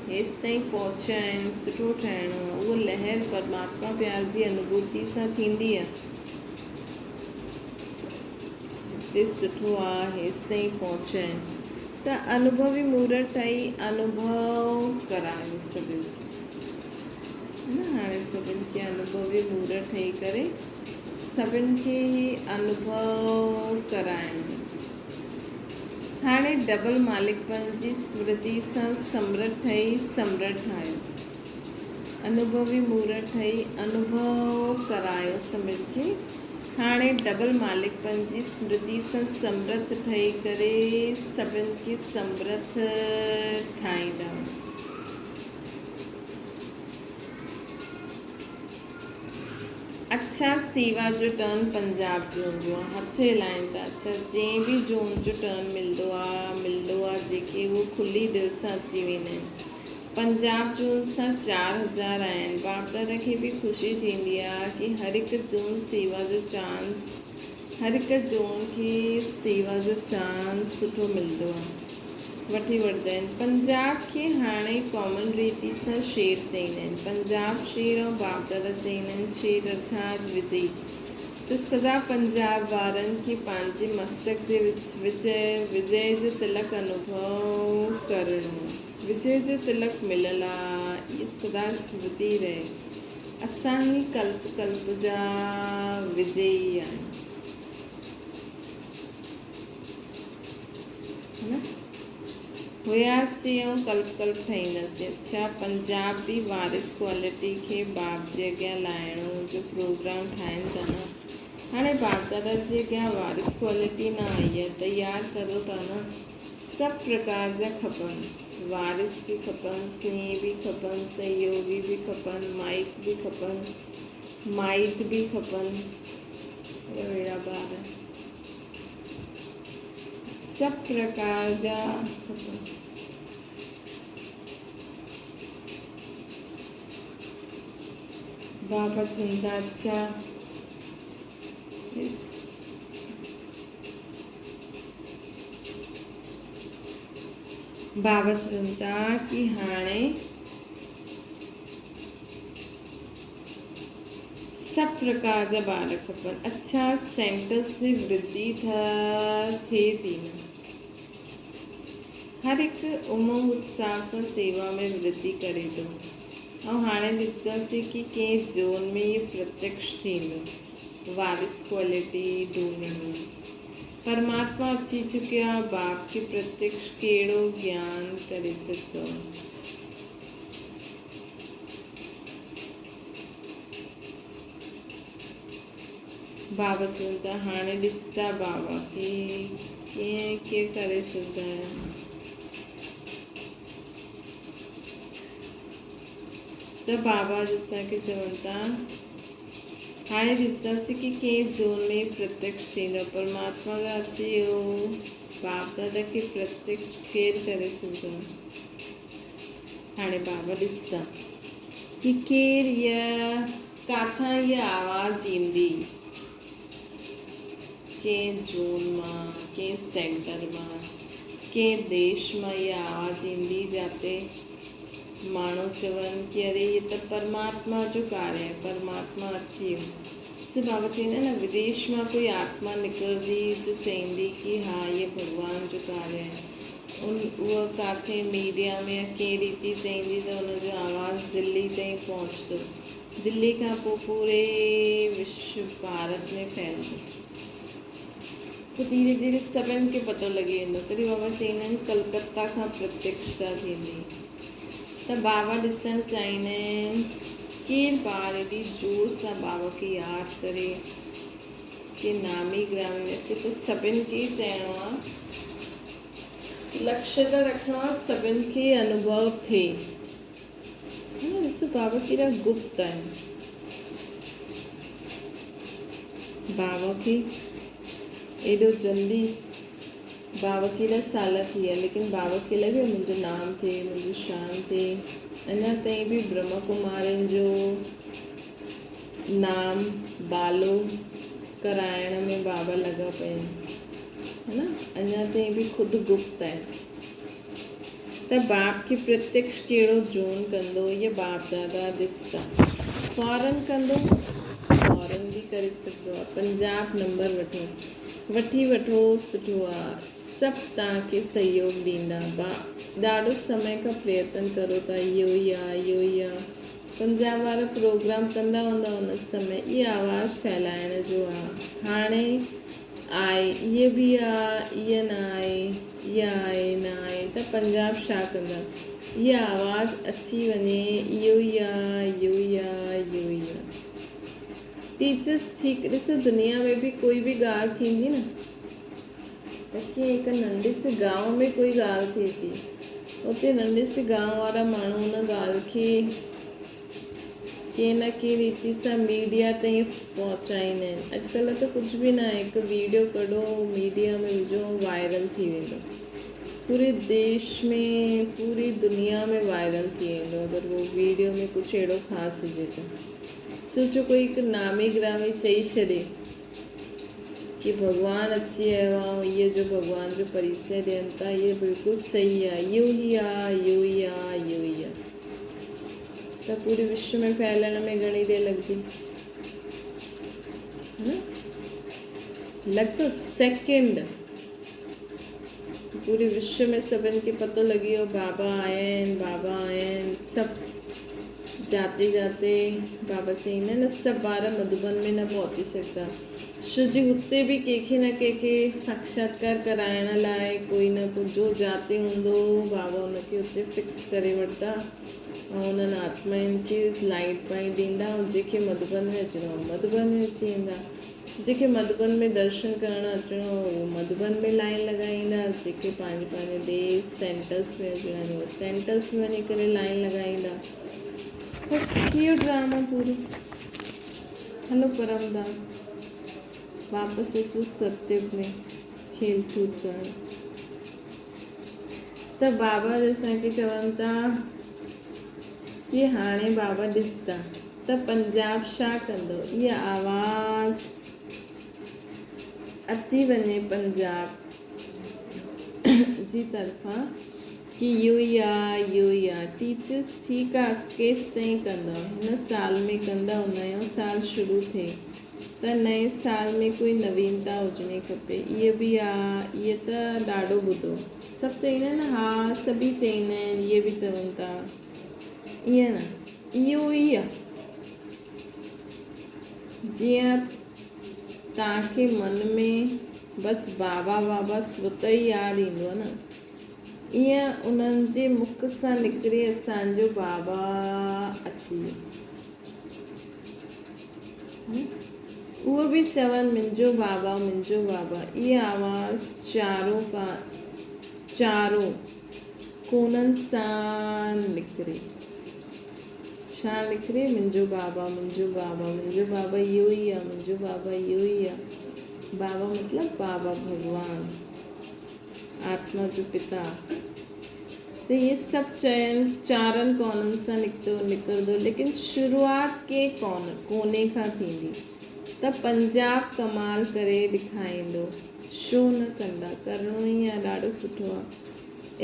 هيستائين پهچيا آهن، سٺو ٺاهڻو آ. اهو لهر پرماتما پيار جي انوڀوتي سان ٿيندي آ. هتي سٺو آ، هيستائين پهچيا آهن ته انوڀوي مورت ٺهي انوڀو ڪرايو سڀن کي. نه هاڻي سڀن کي انوڀوي مورت ٺهي ڪري سڀن کي هي انوڀو ڪرائڻو. هاڻي ڊبل مالڪپڻ جي سرتي سان سمرت ٺهي سمرت ٺاهيو. انوڀوي مورت ٺهي انوڀو ڪرايو سمرت کي. هاڻي ڊبل مالڪپڻ جي سمرتي سان سمرت ٺهي ڪري سڀن کي سمرت ٺاهيندا. اڇا سيوا جو ٽرن پنجاب جو هوندو آ هٿ هلائين ٿا اڇا جنهن به زون جو ٽرن ملندو آ ملندو آ جيڪي اهو کلي دل سان اچي ويندا آهن پنجاب زون سان 4000 آهن باپ دادا کي به خوشي ٿيندي آ ڪي هر هڪ زون سيوا جو چانس هر هڪ زون کي سيوا جو چانس سٺو ملندو آ وٺي وٺندا آهن. پنجاب کي هاڻي ڪامن ريتي سان شير چئيندا آهن. پنجاب شير ۽ باپ دادا چئيندا آهن شير ارٿات وجئي ته سدا پنجاب وارن کي پنهنجي مستڪ جي وچ وجئي جو تلڪ انوڀو ڪرڻو وجئي جو تلڪ مليل آ اهي سدا سمرتي رهي اسان هي ڪلپ ڪلپ جا وجئي آهيون. هياسين ۽ ڪلپ ڪلپ ٺهينداسين. اڇا پنجاب به وارث ڪوالٽي کي باپ جي اڳيان لاهڻو جو پروگرام ٺاهين ٿا نه. هاڻي باپ دادا جي اڳيان وارث ڪوالٽي نه آئي آهي تيار ڪرو ٿا نه. سڀ پرڪار جا کپن. وارث به کپن، سنيهي به کپن، سهيوگي به کپن، مائڪ به کپن، مائٽ به کپن. اهڙا ٻار. سڀ پرڪار جا کپن. بابا چوندا اڇا ڏس. بابا چوندا ڪي هاڻي سڀ پرڪار جا ٻار کپن. اڇا سينٽرس ۾ ورڌي تھ ٿئي ٿي نه. هر هڪ امنگ اتساھ سان سيوا ۾ ورڌي ڪري ٿو ۽ هاڻي ڏسنداسين ڪي ڪنهن زون ۾ اهو پرتيڪش ٿيندو. وارث ڪوالٽي ڍونڍڻ ۾. پرماتما اچي چڪيا باپ کي پرتيڪش ڪهڙو گيان ڪري سگهندو. بابا چون ٿا، هاڻي ڏس ته بابا کي ڪيئن ڪيئن ڪري سگهندا آهيون. ته بابا اسان کي چون ٿا، هاڻي ڏسنداسين ڪي ڪنهن جون ۾ پرتيڪش ٿيندو. پرماتما جا اچي اهو باپ دادا کي پرتيڪش ڪير ڪري سگهندو آهي. هاڻي بابا ڏس ته ڪي ڪير يا ڪاٿان هيء آواز ايندي؟ ڪنهن زون مان، ڪنهن سينٽر مان، ڪنهن ديش مان هيء آواز ايندي جاتي ماڻهو چون ڪي اري هي ته پرماتما جو ڪاريه آهي، پرماتما اچي ويو. جيئن بابا چئيندا آهن نه وديش مان ڪوئي آتما نڪرندي جو چئيندي ڪي ها هي ڀڳوان جو ڪاريه آهي. ان اها ڪاٿي ميڊيا ۾ يا ڪنهن ريتي چئيندي ته ان جو آواز دلي تائين پهچندو. دلي کان پوء پوري وشو ڀارت ۾ ڦهلندو. پوء ڌيري ڌيري سڀن کي پتو لڳي ويندو. تڏهن بابا چئيندا آهن ڪلڪتا کان پرتيڪشتا ٿيندي ته بابا ڏسڻ چاهيندا آهن ڪير ٻار ايڏي زور سان بابا کي ياد ڪري ڪي نامي گرامي ويسي ته سڀن کي ئي چئڻو آهي لڪشيه ته رکڻو آهي سڀن کي انوڀو ٿئي. ها ڏسو بابا ڪيڏا گپت آهن. بابا کي ايڏو جلدي بابا ڪيڏا سال ٿي ويا ليڪن بابا کي لڳيو منهنجو نام ٿئي منهنجو شان ٿئي اڃا تائين به برهما ڪمارين جو نام بالو ڪرائڻ ۾ بابا لڳا پيا آهن ها نه اڃا تائين به خود گپت آهن. ته باپ کي پرتيڪش ڪهڙو جون ڪندو يا باپ دادا ڏستا فورن ڪندو فورن به ڪري سگهندو آ پنجاب نمبر وٺو وٺي وٺو سٺو آ سڀ توهان کي سهيوگ ڏيندا با ڏاڍو سمي کان پريتن ڪرو ٿا اهو ئي آ اهو ئي آ پنجاب وارا پروگرام ڪندا هوندا ان سمي اهي آواز ڦهلائڻ جو آ هاڻي آهي اهي به آ اهي نه آهي اها آهي نه آهي ته پنجاب ڇا ڪندا اها آواز اچي وڃي اهو ئي آ اهو ئي آ اهو ئي آ ٽيچرس ٺيڪ ڏسو دنيا ۾ به ڪوئي به ڳالهه ٿيندي نه ته ڪيئن هڪ ننڍي سي گانو ۾ ڪوئي ڳالهه ٿئي ٿي اتي ننڍي سي گانو وارا ماڻهو ان ڳالهه کي ڪنهن نه ڪنهن ريتي سان ميڊيا تائين پهچائيندا آهن اڄڪلهه ته ڪجهه به ناهي هڪ ويڊيو ڪڍو ميڊيا ۾ وجهو وائرل ٿي ويندو پوري ديش ۾ پوري دنيا ۾ وائرل ٿي ويندو اگر اهو ويڊيو ۾ ڪجهه اهڙو خاص هجي ته سوچو ڪوئي هڪ نامي گرامي چئي ڇڏي ڪي ڀڳوان اچي آيو آ ۽ اهي جو ڀڳوان جو پريچي ڏين ٿا اهي بلڪل صحيح آ اهو ئي آ اهو ئي آ اهو ئي آ ته پوري وشو ۾ ڦهلڻ ۾ گهڻي دير لڳندي ها لڳ سيڪنڊ پوري وشو ۾ سڀن کي پتو لڳي ويو بابا آيا آهن بابا آيا آهن سڀ جاتي جاتي بابا چئيندا آهن سڀ ٻار مڌوبن ۾ نه پهچي سگهندا ڇو جي هتي به ڪنهن کي نه ڪنهن کي ساکشاتڪار ڪرائڻ لاء ڪوئي نه ڪو جو جاتي هوندو بابا ان کي اتي فڪس ڪري وٺندا ۽ انهن آتمائن کي لائيٽ پائي ڏيندا ۽ جنهن کي مڌوبن ۾ اچڻو هو مڌوبن ۾ اچي ويندا جيڪي مڌوبن ۾ درشن ڪرڻ اچڻو هو اهو مڌوبن ۾ لائين لڳائيندا، جيڪي پنهنجي پنهنجي ديس، سينٽرس، ۾ اچڻا آهن اهي سينٽرس ۾ وڃي ڪري لائين لڳائيندا. بس ٿي ويو ڊرامو پورو. هلو پرمڌام واپس اچو ستيوگ ۾ کيل ڪود ڪرڻ. ته بابا اسان کي چون ٿا ڪي هاڻي بابا ڏسندا. ته پنجاب ڇا ڪندو؟ اها آواز اچي وڃي پنجاب جي طرفان ڪي اهو ئي آ اهو ئي آ ٽيچرس ٺيڪ آ ڪيستائين ڪندؤ هن سال ۾ ڪندؤ نيو سال شروع ٿئي ته نئين سال ۾ ڪوئي نوينتا هجڻي کپي اهي به آ اهي ته ڏاڍو ٻڌو سڀ چئيندا آهن ها سڀئي چئيندا آهن اهي به چون ٿا ائين نه اهو ئي آ جيئن توهان کي من ۾ بس بابا بابا سوت ئي ياد ايندو آ نه ايئن انهن جي مک سان نڪري اسان جو بابا اچي ويو. اهو به چون منهنجو بابا منهنجو بابا اهي آواز چارو کا چارو ڪونن سان نڪري. ڇا نڪري منهنجو بابا منهنجو بابا منهنجو بابا اهو ئي آ منهنجو بابا اهو ئي آ بابا مطلب بابا ڀڳوان آتما جو پتا ته اهي سڀ چئن چارن ڪونن سان نڪتو نڪرندو ليڪن شروعات ڪي ڪون ڪوني کان ٿيندي ته پنجاب ڪمال ڪري ڏکائيندو شو نه ڪندا ڪرڻو ئي آ ڏاڍو سٺو آ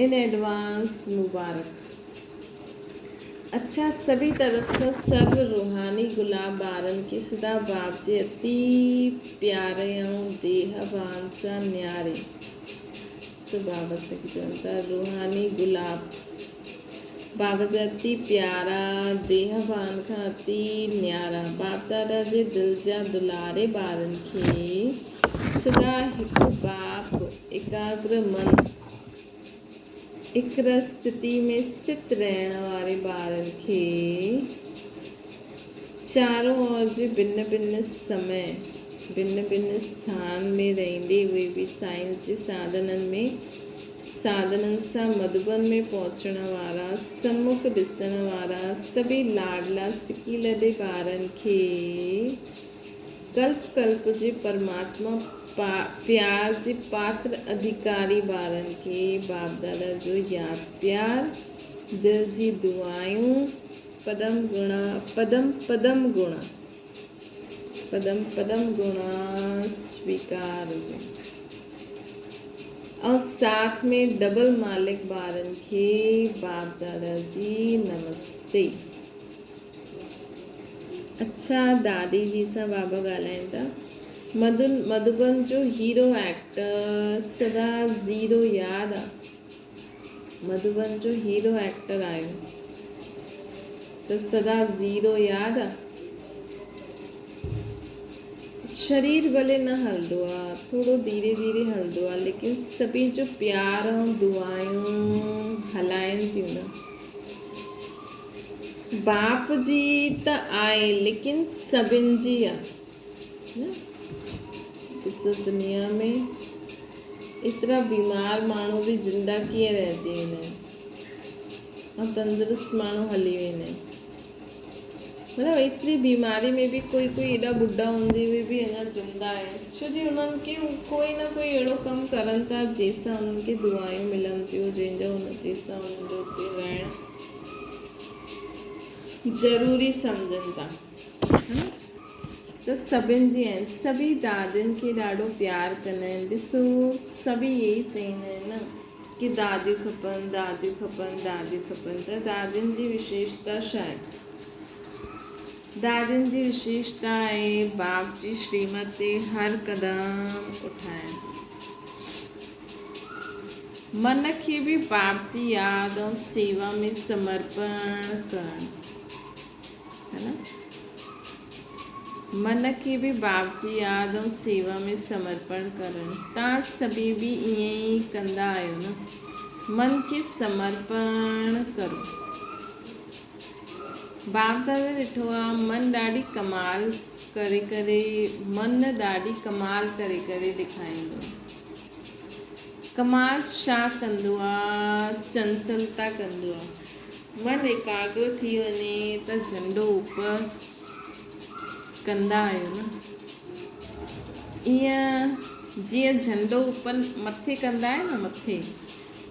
ان ايڊوانس مبارڪ. اڇا سڀئي طرف سان سرو روحاني گلاب ٻارن کي سدا باپ جي اتي پياري ۽ ديهه ڀان سان نهاري سو بابا سکي چون ٿا روحاني گلاب بابا جا اتي پيارا ديهه ڀان کان اتي نيارا باپ دادا جي دل جا دلاري ٻارن کي سدا هڪ باپ ايڪاگر من اڪر استٿي ۾ اسٿت رهڻ واري ٻارن کي چارون اور جي ڀن ڀن سمي، ڀن ڀن اسٿان ۾ رهندي هئي به سائنس جي ساڌنن ۾ ساڌنن سان مڌوبن ۾ پهچڻ وارا، سمک ڏسڻ وارا سڀئي لاڏلا سڪي لڏي ٻارن کي ڪلپ ڪلپ جي پرماتما پيار جي پاتر اڌيڪاري ٻارن کي باپ دادا جو ياد پيار، دل جي دعائون، پدم گڻا پدم پدم گڻا پدم پدم گڻا سويڪار هجي ۽ ساٿ ۾ ڊبل مالڪ ٻارن کي باپ دادا جي نمستي. اڇا دادي جي سان بابا ڳالهائين ٿا. مدن مڌوبن جو هيرو ايڪٽر سدا زيرو ياد آ مڌوبن جو هيرو ايڪٽر آيو ته سدا زيرو ياد آ شرير ڀلي نه هلندو آ ٿورو ڌيري ڌيري هلندو آ ليڪن سڀني جو پيار ۽ دعائون هلائن ٿيون نه باپ جي ته آهي ليڪن سڀن جي آ نه ڏسو دنيا ۾ ايترا بيمار ماڻهو به زنده ڪيئن رهجي ويندا آهن ۽ تندرست ماڻهو هلي ويندا آهن مطلب ايتري بيماري ۾ به ڪوئي ڪوئي ايڏا ٻڍا هوندي به به اڃا زنده آهن ڇو جي انهن کي ڪوئي نه ڪوئي اهڙو ڪم ڪرن ٿا جنهن سان انهن کي دعائون ملن ٿيون جنهن جو جنهن سان انهن جو اتي رهڻ ضروري سمجهن ٿا ته سڀن جي آهن سڀئي دادين کي ڏاڍو پيار ڪندا آهن ڏسو سڀئي اهي ئي چئيندا آهن نه ڪي داديون کپن داديون کپن داديون کپن ته دادين جي وشيشتا ڇا آهي دادين جي وشيشتا آهي باپ جي شريمت تي هر قدم اٺائڻ من کي به باپ جي ياد ۽ سيوا ۾ سمرپڻ ڪرڻ ہے نا من کي به باپ جي ياد ۽ سيوا ۾ سمرپڻ ڪرڻ تان سڀئي به ائين ئي ڪندا آهيو نه من کي سمرپڻ ڪرو باپ دادا ڏٺو آ من ڏاڍي ڪمال ڪري ڪري من ڏاڍي ڪمال ڪري ڪري ڏيکاريندو ڪمال ڇا ڪندو آ چنچلتا ڪندو آ من ايڪاگر ٿي وڃي ته جهنڊو اوپر ڪندا آهيو نه ائين جيئن جهنڊو اوپر مٿي ڪندا آهيو نه مٿي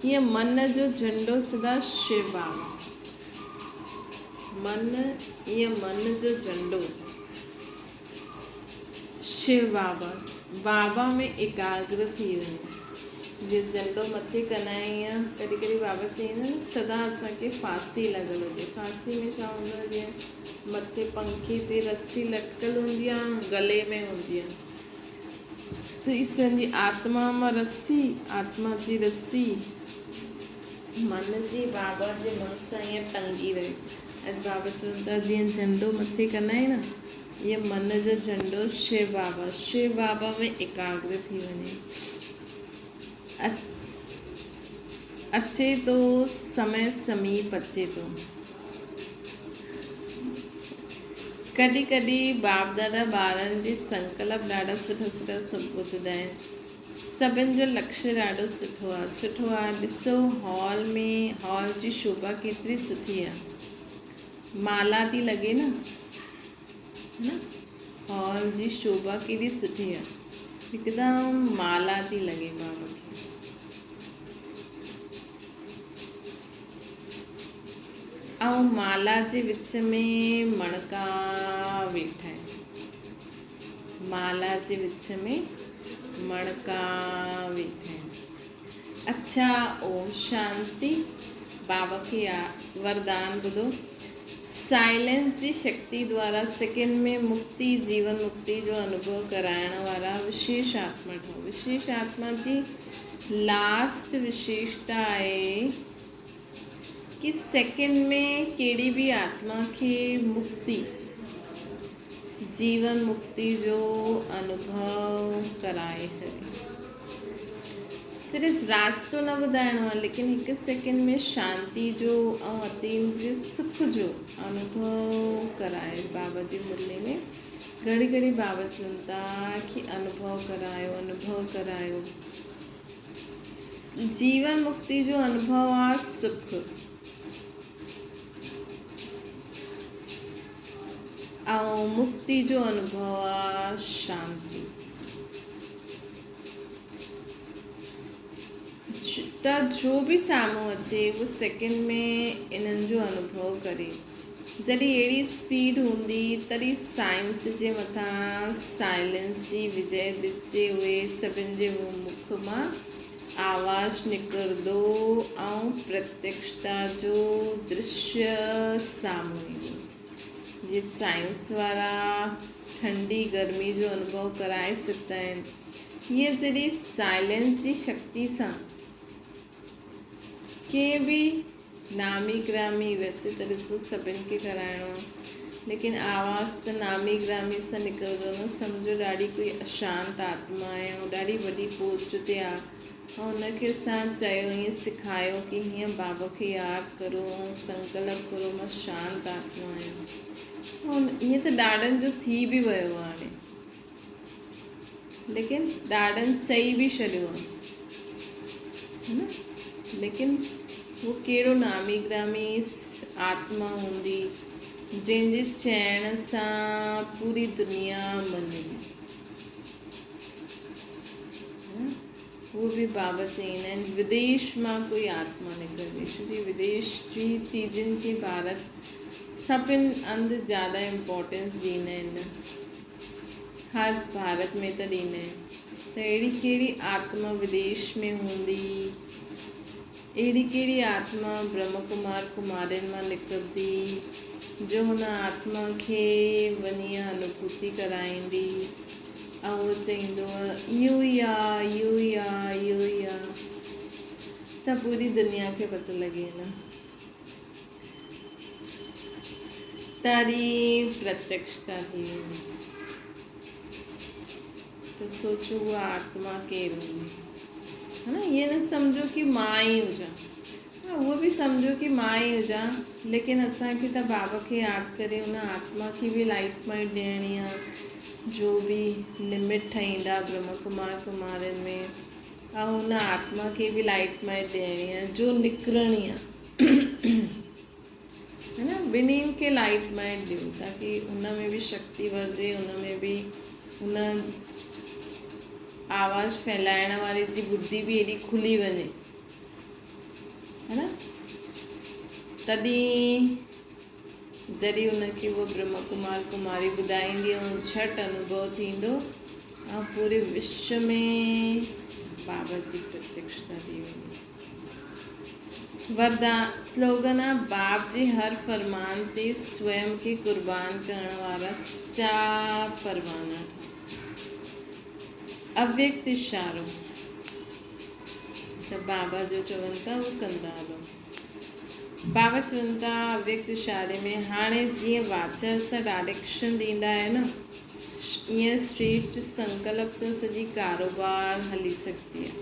ائين من جو جهنڊو سدا شو بابا من ائين من جو جهنڊو شو بابا بابا ۾ ايڪاگر ٿي وڃي. جيئن جهنڊو مٿي ڪندا آهيون ڪڏهن ڪڏهن بابا چئيندا آهن نه سدا اسان کي ڦاسي لڳل هجي. ڦاسي ۾ ڇا هوندو آهي جيئن مٿي پنکي تي رسي لٽڪل هوندي آهي ۽ گلي ۾ هوندي آهي ته اسان جي آتما مان رسي آتما جي رسي من جي بابا جي من سان ائين ٽنگي رهي. اڄ بابا چون ٿا جيئن جهنڊو مٿي ڪندا آهيون نه ائين من جو جهنڊو شو بابا شو بابا ۾ ايڪاگر ٿي وڃي. اچي ٿو سمي سميپ اچي ٿو. ڪڏهن ڪڏهن باپ دادا ٻارن جي سنڪلپ ڏاڍا سٺا سٺا ٻڌندا آهن. سڀن جو لڪش ڏاڍو سٺو آ سٺو آ ڏسو هال ۾ هال جي شوڀا ڪيتري سٺي آ مالا ٿي لڳي نه نه هال جي شوڀا ڪيڏي سٺي آ هڪدم مالا ٿي لڳي بابا کي ۽ مالا جي وچ ۾ مڻڪا ويٺا آهن مالا جي وچ ۾ مڻڪا ويٺا آهن. اڇا اوم شانتي. بابا کي وردان ٻڌو. سائلينس جي شڪتي دوارا سيڪنڊ ۾ مڪتي، جيون مڪتي جو انوڀو ڪرائڻ وارا وشيش آتما ٺهو. وشيش آتما جي لاسٽ وشيشتا آهي ڪي سيڪنڊ ۾ ڪهڙي به آتما کي مڪتي، جيون مڪتي جو انوڀو ڪرائي ڇڏي. صرف راستو نه ٻڌائڻو آهي ليڪن هڪ سيڪنڊ ۾ شانتي جو ۽ اتيندريه سک جو انوڀو ڪرائي. بابا جي مرلي ۾ گهڙي گهڙي بابا چون ٿا ڪي انوڀو ڪرايو انوڀو ڪرايو. جيون مڪتي جو انوڀو آ سک ۽ مڪتي جو انوڀو آ شانتي. ته جو به سامهون اچي اهو سيڪنڊ ۾ انهن جو انوڀو ڪري. جڏهن اهڙي اسپيڊ هوندي تڏهن سائنس جي مٿان سائلنس جي وجئه ڏسندي اهي سڀن جي مک مان آواز نڪرندو ۽ پرتيڪشتا جو درشيه سامهون ايندو. جيئن سائنس وارا ٺنڊي گرمي جو انوڀو ڪرائي سگهندا آهن، تيئن جڏهن سائلنس جي شڪتي سان ڪنهن به نامي گرامي، ويسي ته ڏسو سڀن کي ڪرائڻو آهي، ليڪن آواز ته نامي گرامي سان نڪرندو نه، سمجهو ڏاڍي ڪوئي اشانت آتما آهي ۽ ڏاڍي وڏي پوسٽ تي آهي ۽ ان کي اسان چيو ائين سکايو ڪي هيئن بابا کي ياد ڪرو ۽ سنڪلپ ڪرو مان شانت آتما آهيان ۽ ائين ته ڏاڏن جو ٿي به ويو آهي هاڻي ليڪن ڏاڏن چئي به ڇڏيو آهي نه ليڪن هو ڪهڙو نامي گرامي آتما هوندي جنهن جي چئڻ سان پوري دنيا مڃي هو به بابا چئيندا آهن وديش مان ڪوئي آتما نڪرندي ڇو جي وديش جي چيزن کي ڀارت سڀن هنڌ زياده امپورٽنس ڏيندا آهن خاص ڀارت ۾ ته ڏيندا آهن ته اهڙي ڪهڙي آتما وديش ۾ هوندي اهڙي ڪهڙي آتما برهما ڪمار ڪمارين مان نڪرندي جو هن آتما کي وڃي اها انوڀوتي ڪرائيندي ۽ اهو چئيندو اهو ئي آ اهو ئي آ اهو ئي آ ته پوري دنيا کي پتو لڳي نه تڏهن پرتيڪشتا ٿي ويندي ته سوچو اها آتما ڪير هوندي ها نه ائين نه سمجهو ڪي مان ئي هجان ها اهو به سمجهو ڪي مان ئي هجان ليڪن اسان کي ته بابا کي ياد ڪري ان آتما کي به لائيٽ مائيٽ ڏيڻي آ جو به نمت ٺهيندا برهما ڪمار ڪمارين ۾ ۽ ان آتما کي به لائيٽ مائيٽ ڏيڻي آ جو نڪرڻي آ ها نه ٻنهين کي لائيٽ مائيٽ ڏيو تاڪي ان ۾ به شڪتي ڀرجي ان ۾ به ان آواز ڦهلائڻ واري جي ٻڌي به ايڏي کلي وڃي ها نه تڏهن جڏهن ان کي اهو برهما ڪمار ڪماري ٻڌائيندي ۽ جهٽ انوڀو ٿيندو ۽ پوري وشو ۾ بابا جي پرتيڪشتا ٿي ويندي. وردان، سلوگن، آ باپ جي هر فرمان تي سويم کي قربان ڪرڻ وارا سچا پروانا ٺهو. اويڪت اشارو ته بابا جو چون ٿا اهو ڪندا هلو. بابا چون ٿا اويڪت اشاري ۾ هاڻي جيئن واچا سان ڊائريڪشن ڏيندا آهيو نه ائين شريشٽ سنڪلپ سان سڄي ڪاروبار هلي سگهندي آهي.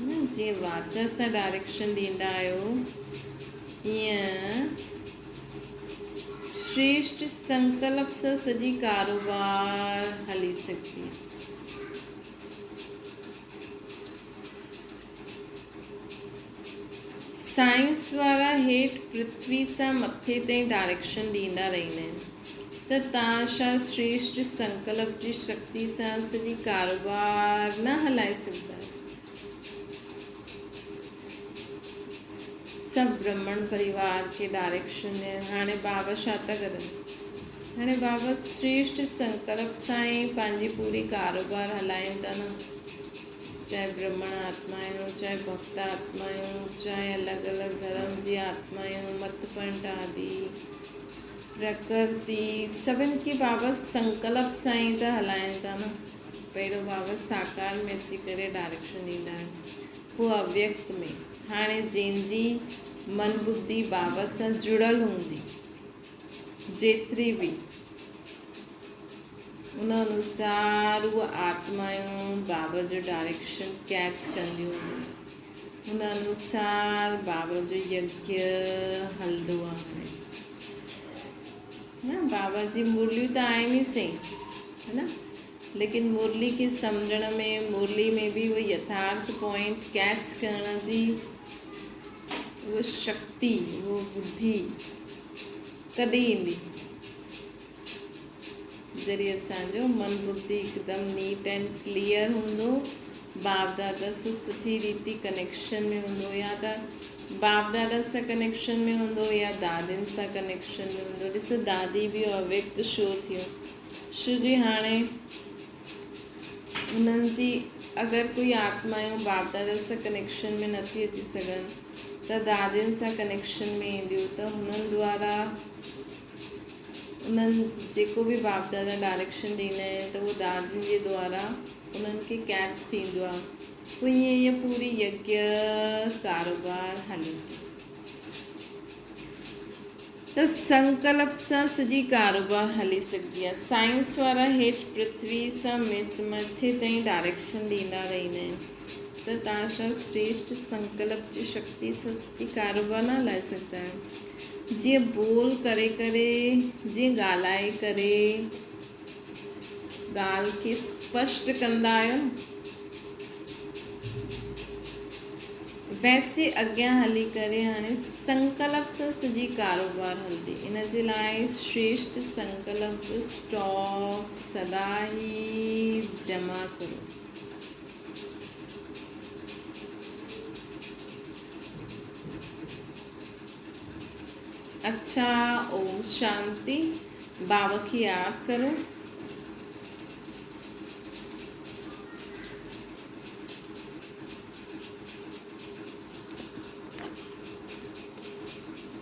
نه جيئن واچا سان ڊائريڪشن ڏيندا آهيو ائين شريشٽ سنڪلپ سان سڄي ڪاروبار هلي سگهندي آهي. سائنس وارا هيٺ پرٿوي سان مٿي تائين ڊائريڪشن ڏيندا رهندا آهن ته توهان ڇا شريشٽ سنڪلپ جي شڪتي سان سڄي ڪاروبار نه هلائي سگهندا آهيو؟ سڀ برهمڻ پريوار کي ڊائريڪشن ڏيڻ هاڻي بابا ڇا ٿا ڪرن؟ هاڻي بابا شريشٽ سنڪلپ سان ئي پنهنجي پوري ڪاروبار هلائين ٿا نه. چاهي برهمڻ آتما آهيون، چاهي ڀڪت آتما آهيون، چاهي الڳ الڳ ڌرم جي آتما آهيون، مت پنٽ آدي، پرڪرتي، سڀن کي بابا سنڪلپ سان ئي ته هلائين ٿا نه. پهريون بابا ساڪار ۾ اچي ڪري ڊائريڪشن ڏيندا آهن، پوء اويڪت ۾. هاڻي جنهن جي من ٻڌي بابا سان جڙيل هوندي، جيتري به، ان انوسار اهي آتمائون بابا جو ڊائريڪشن ڪيچ ڪنديون هيون. ان انوسار بابا جو يگيه هلندو آهي. نه بابا جي مرليون ته آهن ئي سهي ہے نا، ليڪن مرلي کي سمجھڻ ۾، مرلي ۾ به اهو يٿارٿ پوائنٽ ڪيچ ڪرڻ جي اهو شڪتي، اهو ٻڌي ڪڏهن ايندي؟ جڏهن اسان جو من ٻڌي هڪدم نيٽ اينڊ ڪليئر هوندو، باپ دادا سان سٺي ريتي ڪنيڪشن ۾ هوندو، يا ته باپ دادا سان ڪنيڪشن ۾ هوندو يا دادين سان ڪنيڪشن ۾ هوندو. ڏسو دادي به اويڪت شو ٿيو، شو جي هاڻي انهن جي اگر ڪوئي آتمايون باپ دادا سان ڪنيڪشن ۾ نٿي اچي سگهن ته دادين سان ڪنيڪشن ۾ اينديون ته هنن دوارا انهن جيڪو به باپ دادا ڊائريڪشن ڏيندا آهن ته اهو دادين جي دوارا انهن کي ڪيچ ٿيندو آهي. پوء ائين ائين پوري يگيه ڪاروبار هلي ٿي. ته سنڪلپ سان سڄي ڪاروبار هلي سگهبي آهي. سائنس وارا هيٺ پرٿوي سان مٿي تائين ڊائريڪشن ڏيندا رهندا آهن ته توهان ڇا شريشٺ سنڪلپ جي شڪتي سان سڄي ڪاروبار نه هلائي سگهندا آهيو؟ جيئن بول ڪري ڪري، جيئن ڳالهائي ڪري ڳالهه کي اسپشٽ ڪندا آهيو نه، ويسي اڳيان هلي ڪري هاڻي سنڪلپ سان سڄي ڪاروبار هلندي. ان جي لاء شريشٽ سنڪلپ جو اسٽاڪ سدا ئي جمع ڪرو. اڇا اوم شانتي. بابا کي ياد ڪرو.